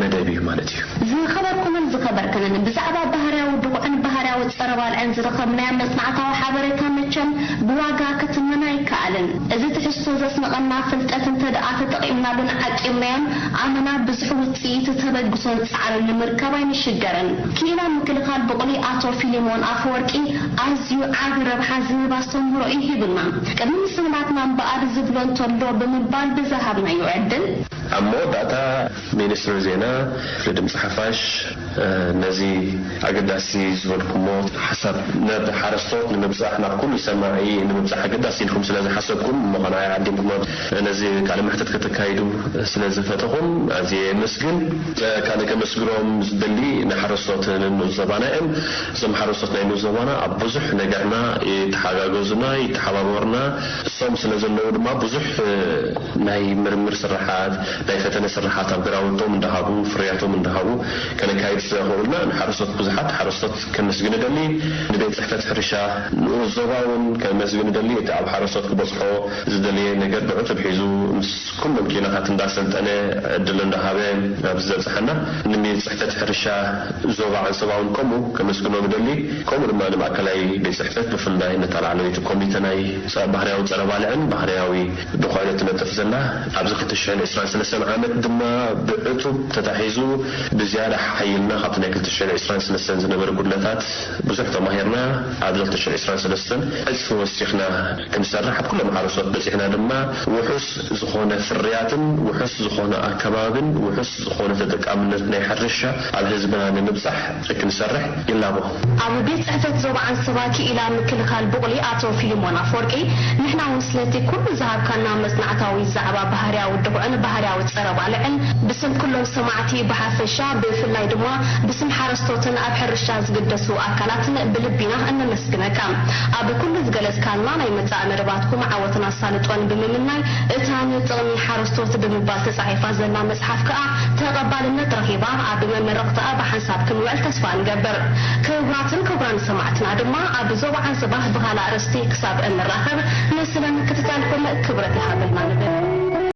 መደብ እዩ ማለት እዩ። ዝኸበርኩምን ዝኸበርክንን፣ ብዛዕባ ባህርያዊ ድኹዕን ባህርያዊ ጸረ ባልዕን ዝረኸብናዮ መጽናዕታዊ ሓበሬታ መቸም ብዋጋ ክትመን ኣይከኣልን። እዚ ትሕዝቶ ዘስንቐና ፍልጠት እንተ ደኣ ተጠቒምናሉን ዓቂብናዮን፣ ኣመና ብዙሕ ውጽኢት ተበግሶን ጻዕርን ንምርካብ ኣይንሽገርን። ክኢላ ምክልኻል ብቑሊ ኣቶ ፊሊሞን ኣፈወርቂ ኣዝዩ ዓቢ ረብሓ ዝህብ ኣስተምህሮ እዩ ሂቡና። ቅድሚ ምስምራትና እምበኣር ዝብሎ እንተሎ ብምባል ብዝሃብናዮ ዕድል፣ ኣብ መወዳእታ ሚኒስትሪ ዜና፣ ድምፂ ሓፋሽ፣ ነዚ ኣገዳሲ ዝበልኩሞ ሓሳብ ናብ ሓረስቶት ንምብፃሕ፣ ናብ ኩሉ ሰማዒ ንምብፃሕ ኣገዳሲ ኢልኩም ስለ ዝሓሰብኩም፣ እሞ ኸዓ ዓዲምኩሞ ነዚ ቃለ መሕትት ከተካይዱ ስለ ዝፈተኹም ኣዝየ የመስግን። ካልእ ከመስግኖም ዝደሊ ንሓረስቶት ንንኡስ ዞባና እዮም። እዞም ሓረስቶት ናይ ንኡስ ዞባና ኣብ ብዙሕ ነገርና ይተሓጋገዙና፣ ይተሓባበሩና። እሶም ስለ ዘለዉ ድማ ብዙሕ ናይ ምርምር ስራሓት፣ ናይ ፈተነ ስራሓት ኣብ ግራውቶም እንዳሃቡ፣ ፍርያቶም እንዳሃቡ ከነካይድ ስለ ዘኽእሉና፣ ንሓረስቶት፣ ብዙሓት ሓረስቶት ከመስግን እደሊ። ንቤት ጽሕፈት ሕርሻ ንኡስ ዞባ እውን ከመስግን እደሊ። እቲ ኣብ ሓረስቶት ክበጽሖ ዝደለየ ነገር ብዕቱብ ሒዙ፣ ምስ ኩሎም ክኢላታት እንዳሰልጠነ፣ ዕድል እንዳሃበ ኣብዚ ዘብጽሓና፣ ንቤት ጽሕፈት ሕርሻ ዞባ ዓንሰባ እውን ከምኡ ከመስግኖም እደሊ። ከምኡ ድማ ንማእከላይ ቤት ጽሕፈት፣ ብፍላይ ነታ ላዕለወይቲ ኮሚተ ናይ ጸ-፣ ባህርያዊ ጸረ ባልዕን ባህርያዊ ድኹዕን እትነጥፍ ዘላ፣ ኣብዚ ክልተ ሽሕን ዕስራን ሰለስተን ዓመት ድማ ብዕቱብ ተታሒዙ ብዝያዳ ሓይልና ካብቲ ናይ ክልተ ሽሕን ዕስራን ሰለስተን ዝነበረ ጉድለታት ብዙሕ ተማሂርና፣ ኣብዚ ክልተ ሽሕን ዕስራን ሰለስተን ዕጽፊ ወሲኽና ክንሰርሕ፣ ኣብ ኩሎም ሓረስቶት በጺሕና ድማ ውሑስ ዝኾነ ፍርያትን ውሑስ ዝኾነ ኣከባብን ውሑስ ዝኾነ ተጠቃምነት ናይ ሕርሻ ኣብ ህዝብና ንምብጻሕ ክንሰርሕ ይላቦ። ኣብ ቤት ጽሕፈት ዞባ ዓንሰባ ክኢላ ምክልኻል ብቑሊ ኣቶ ፊሊሞን ኣፈወርቂ፣ ንሕና እውን ስለቲ ኩሉ ዝሃብካና መጽናዕታዊ ዛዕባ ባህርያዊ ድኹዕን ባህርያዊ ጸረ ባልዕን ብስም ኩሎም ሰማዕቲ ብሓፈሻ፣ ብፍላይ ድማ ብስም ሓረስቶትን ኣብ ሕርሻ ዝግደሱ ኣካላትን ብልቢ ኢና እነመስግነካ። ኣብ ኩሉ ዝገለጽካልና ናይ መጻኢ መደባትኩም ዓወትን ኣሳልጦን ብምምናይ፣ እታ ንጥቕሚ ሓረስቶት ብምባል ተጻሒፋ ዘላ መጽሓፍ ከኣ ተቐባልነት ረኺባ ኣብ መመረቕታኣ ብሓንሳብ ክንውዕል ተስፋ ንገብር። ክቡራትን ክቡራን ሰማዕትና ድማ ኣብ ዞባ ዓንሰባ ብኻልእ ኣርእስቲ ክሳብ እንራኸብ፣ ንስለ ምክትታልኩም ክብረት ይሃበልና ንብል።